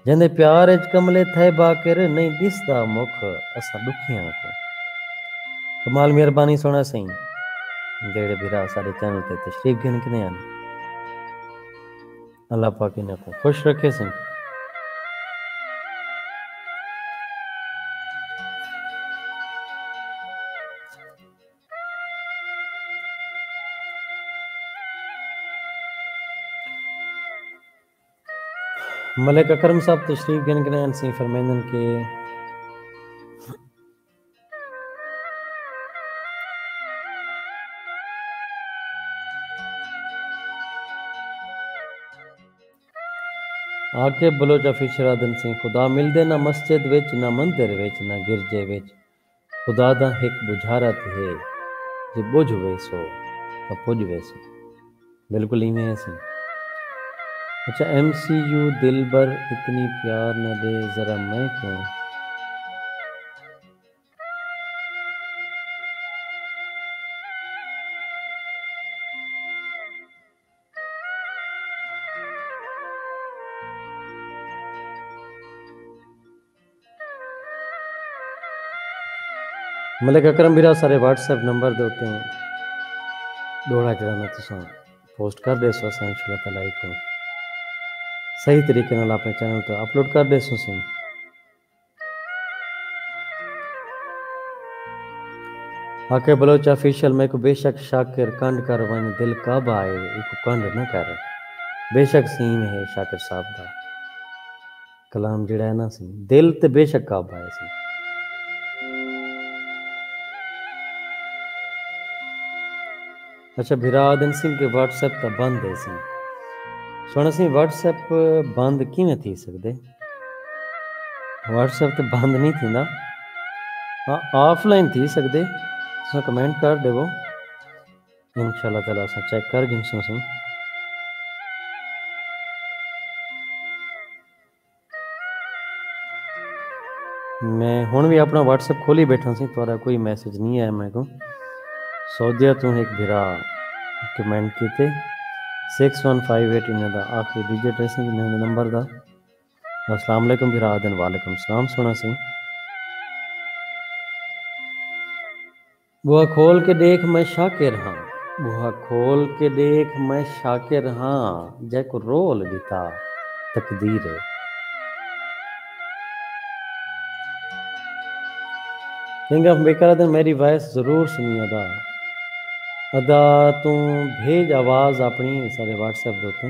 جیندے پیار اچ کملے تھئے باقر، نئیں ݙسدا مکھ اساں ݙکھیاں کوں۔ کمال، مہربانی سوہݨا سئیں، جیڑھے بھرا ساݙے چینل تے تشریف گھن کنے ہن۔ اللہ پاک انہاں کوں خوش رکھے سئیں۔ ملک اکرم صاحب تشریف گھن کنے ہن سئیں، فرمیندن کہ عاقب بلوچ آفیشل آہدن سئیں، خدا ملدے نہ مسجد وچ، نہ مندر وچ، نہ گرجے وچ۔ خدا دا ہک ٻجھارت ہے، جے ٻجھ ویسو تاں پڄ ویسو۔ بالکل ایویں ہے سئیں۔ اچھا، ایم سی یو دلبر اتنی پیار نہ ݙے ذرا میں کوں۔ ملک اکرم بھرا سارے واٹس ایپ نمبر دے اتے ݙوہڑا جڑا میں تساں پوسٹ کر ݙیسو، اساں انشاءاللہ تعالیٰ ایکوں صحیح طریقے نال اپݨے چینل تے اپلوڈ کر ݙیسوں سئیں۔ آکھے بلوچ آفیشل میکوں بے شک شاکر کنڈ کر ونڄ، دل کعبہ ہے، ایکوں کنڈ نہ کر۔ بے شک سین ہے شاکر صاحب دا۔ کلام جیڑھا ہے نا سئیں، دل تے بے شک کعبہ ہے سئیں۔ اچھا، بھرا آہدن سئیں کہ واٹس ایپ تاں بند ہے سئیں۔ سوہݨا سئیں، واٹس ایپ بند کیویں تھی سڳدے؟ واٹس ایپ تے بند نہیں تھیندا، ہاں، آف لائن تھی سڳدے۔ تساں کمنٹ کر ݙیوو، انشاءاللہ تعالیٰ اساں چیک کر گھنسوں سئیں۔ میں ہݨ وی اپݨا واٹس ایپ کھولی ٻیٹھا سئیں، تہاݙا کوئی میسج نہیں آیا میکوں۔ سعودیہ توں ہک بھرا کمنٹ کیتے، سکس ون فائیو ایٹ انہاں دا آخری ڈیجٹ ہے سئیں، انہاں دے نمبر دا۔ السلام علیکم بھرا آہدن، وعلیکم السلام سوہݨا سئیں۔ ٻوہا کھول کے ݙیکھ میں شاکر ہاں، بوہا کھول کے ݙیکھ، میں شاکر ہاں، جیکوں رول ݙتا تقدیر ہے۔ کنگ آف میکر آہدن، میݙی وائس ضرور سنی ادا۔ ادا توں بھیج آواز اپݨی ساݙے واٹس ایپ دے اتے۔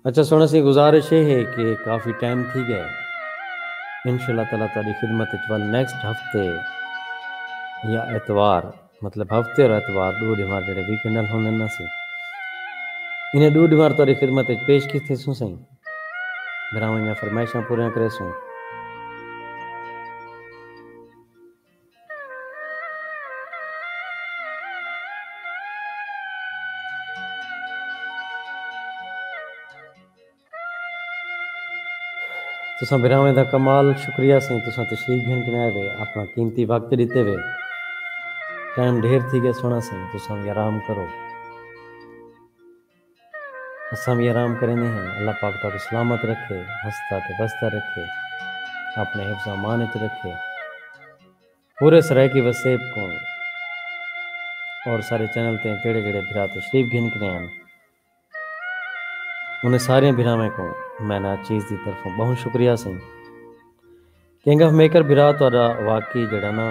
اچھا سوہݨا سئیں، گزارش اے ہے کہ کافی ٹائم تھی ڳئے، انشاءاللہ تعالیٰ تہاݙی خدمت وچ ول نیکسٹ ہفتے یا اتوار، مطلب ہفتے اور اتوار ݙو ݙینہوار جیڑھے ویکینڈ نال ہوندن نا سئیں، انہیں ݙو ݙینہوار تہاݙی خدمت وچ پیش کیتھیسوں سئیں، بھراواں دیاں فرمائشاں پوریاں کریسوں۔ تساں بھراویں دا کمال شکریہ سئیں، تساں تشریف گھن کنے آئے وے، اپݨا قیمتی وقت ݙتے وے۔ ٹائم ڈھیر تھی ڳئے سوہݨا سئیں، تساں وی آرام کرو۔ اساں وی آرام کریندے ہیں۔ اللہ پاک تہاکوں سلامت رکھے، ہستا تے بستا رکھے، اپݨے حفظ و امان وچ رکھے۔ پورے سرائیکی وسیب کوں اور سارے چینل تے جیڑھے جیڑھے بھرا تشریف گھن کنے ہن، انہیں سارے بھراویں کوں میں ناچیز دی طرفوں ٻہوں شکریہ سئیں۔ کنگ آف میکر بھرا تہاݙا واقعی جیڑھا نا،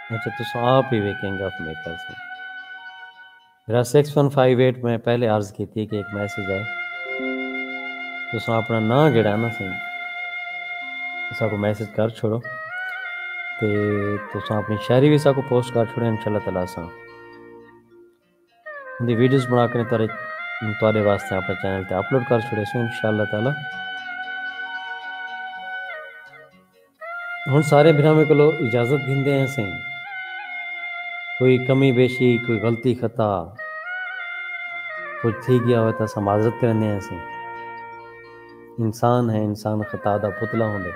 اچھا تساں آپ ہی وے کنگ آف میکر سئیں۔ بھرا سکس ون فائیو ایٹ، میں پہلے عرض کیتی کہ ایک میسج ہے، تساں اپݨا ناں جیڑھا نا سئیں، ساکوں میسج کر چھوڑو تے تساں اپݨی شاعری وی ساکوں پوسٹ کر چھوڑو، انشاءاللہ تعالیٰ اساں اوندی ویڈیوز بݨا کے تہاݙے، تہاݙے واسطے اپݨے چینل تے اپلوڈ کر چھوڑیسوں انشاءاللہ تعالیٰ۔ ہݨ سارے بھراویں کولوں اجازت گھندے ہیں سئیں۔ کوئی کمی بیشی، کوئی غلطی خطا کجھ تھی ڳیا ہووے تاں اساں معذرت کریندے ہیں سئیں۔ انسان ہے، انسان خطا دا پتلا ہوندے۔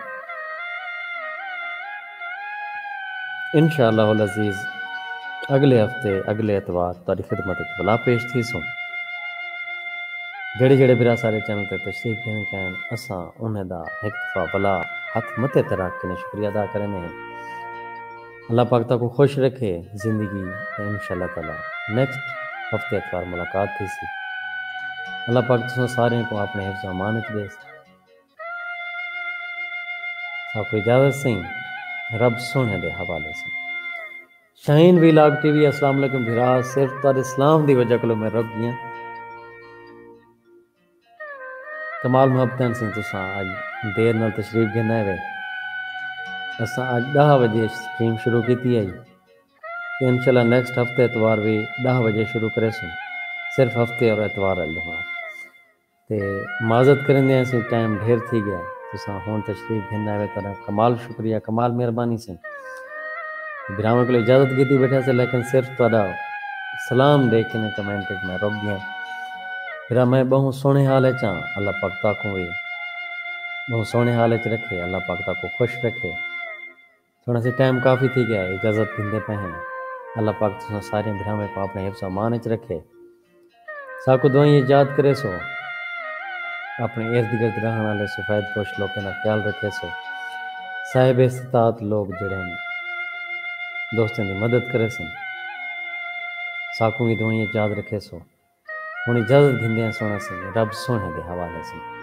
انشاءاللہ العزیز اڳلے ہفتے، اڳلے اتوار تہاݙی خدمت وچ ولا پیش تھیسوں۔ جیڑھے جیڑھے بھرا سارے چینل تے تشریف گھن کے آئن، اساں انہیں دا ہک دفعہ ولا ہتھ متھے تے رکھ کے شکریہ ادا کریندے ہیں۔ اللہ پاک تہاکوں خوش رکھے زندگی تے انشاءاللہ تعالیٰ نیکسٹ ہفتے اتوار ملاقات تھیسی۔ اللہ پاک تساں سارے کوں اپݨے حفظ و امان وچ ݙیس۔ ساکوں اجازت سئیں، رب سوہݨے دے حوالے سئیں۔ شاہین ویلاگ ٹی وی، السلام علیکم بھرا، صرف تہاݙے سلام دی وجہ کولوں میں رک ڳیاں۔ کمال محبتیں سئیں، تساں اڄ دیر نال تشریف گھن آئے وے۔ اساں اڄ ݙاہ وڄے سٹریم شروع کیتی ہئی تے انشاءاللہ نیکسٹ ہفتے اتوار وی ݙاہ وڄے شروع کریسوں، صرف ہفتے اور اتوار آلے ہاں۔ تے معذرت کریندے ہیں سئیں، ٹائم ڈھیر تھی ڳیا، تساں ہݨ تشریف گھن آئے وے، تہاݙا کمال شکریہ، کمال مہربانی سئیں۔ بھراواں کولوں اجازت گھدی ٻیٹھا سے، لیکن صرف تہاݙا سلام ݙیکھ کے کمنٹ وچ میں رک ڳیاں۔ بھرا میں ٻہوں سوہݨے حال وچ ہاں، اللہ پاک تہاکوں وی ٻہوں سوہݨے حال وچ رکھے، اللہ پاک تہاکوں خوش رکھے۔ سوہݨا سئیں، ٹائم کافی تھی ڳیا ہے، اجازت گھندے پئے ہیں۔ اللہ پاک تساں سارے بھراویں کوں اپݨے حفظ و امان وچ رکھے۔ ساکوں دعائیں یاد کریسو۔ اپݨے ارد گرد رہݨ والے سفید پوش لوکیں دا خیال رکھیسو۔ صاحب استطاعت لوک جیڑھے ہن، دوستیں دی مدد کریسن۔ ساکوں وی دعائیں یاد رکھیسو۔ ہݨ اجازت گھندے ہیں سوہݨا سئیں، رب سوہݨے دے حوالے سئیں۔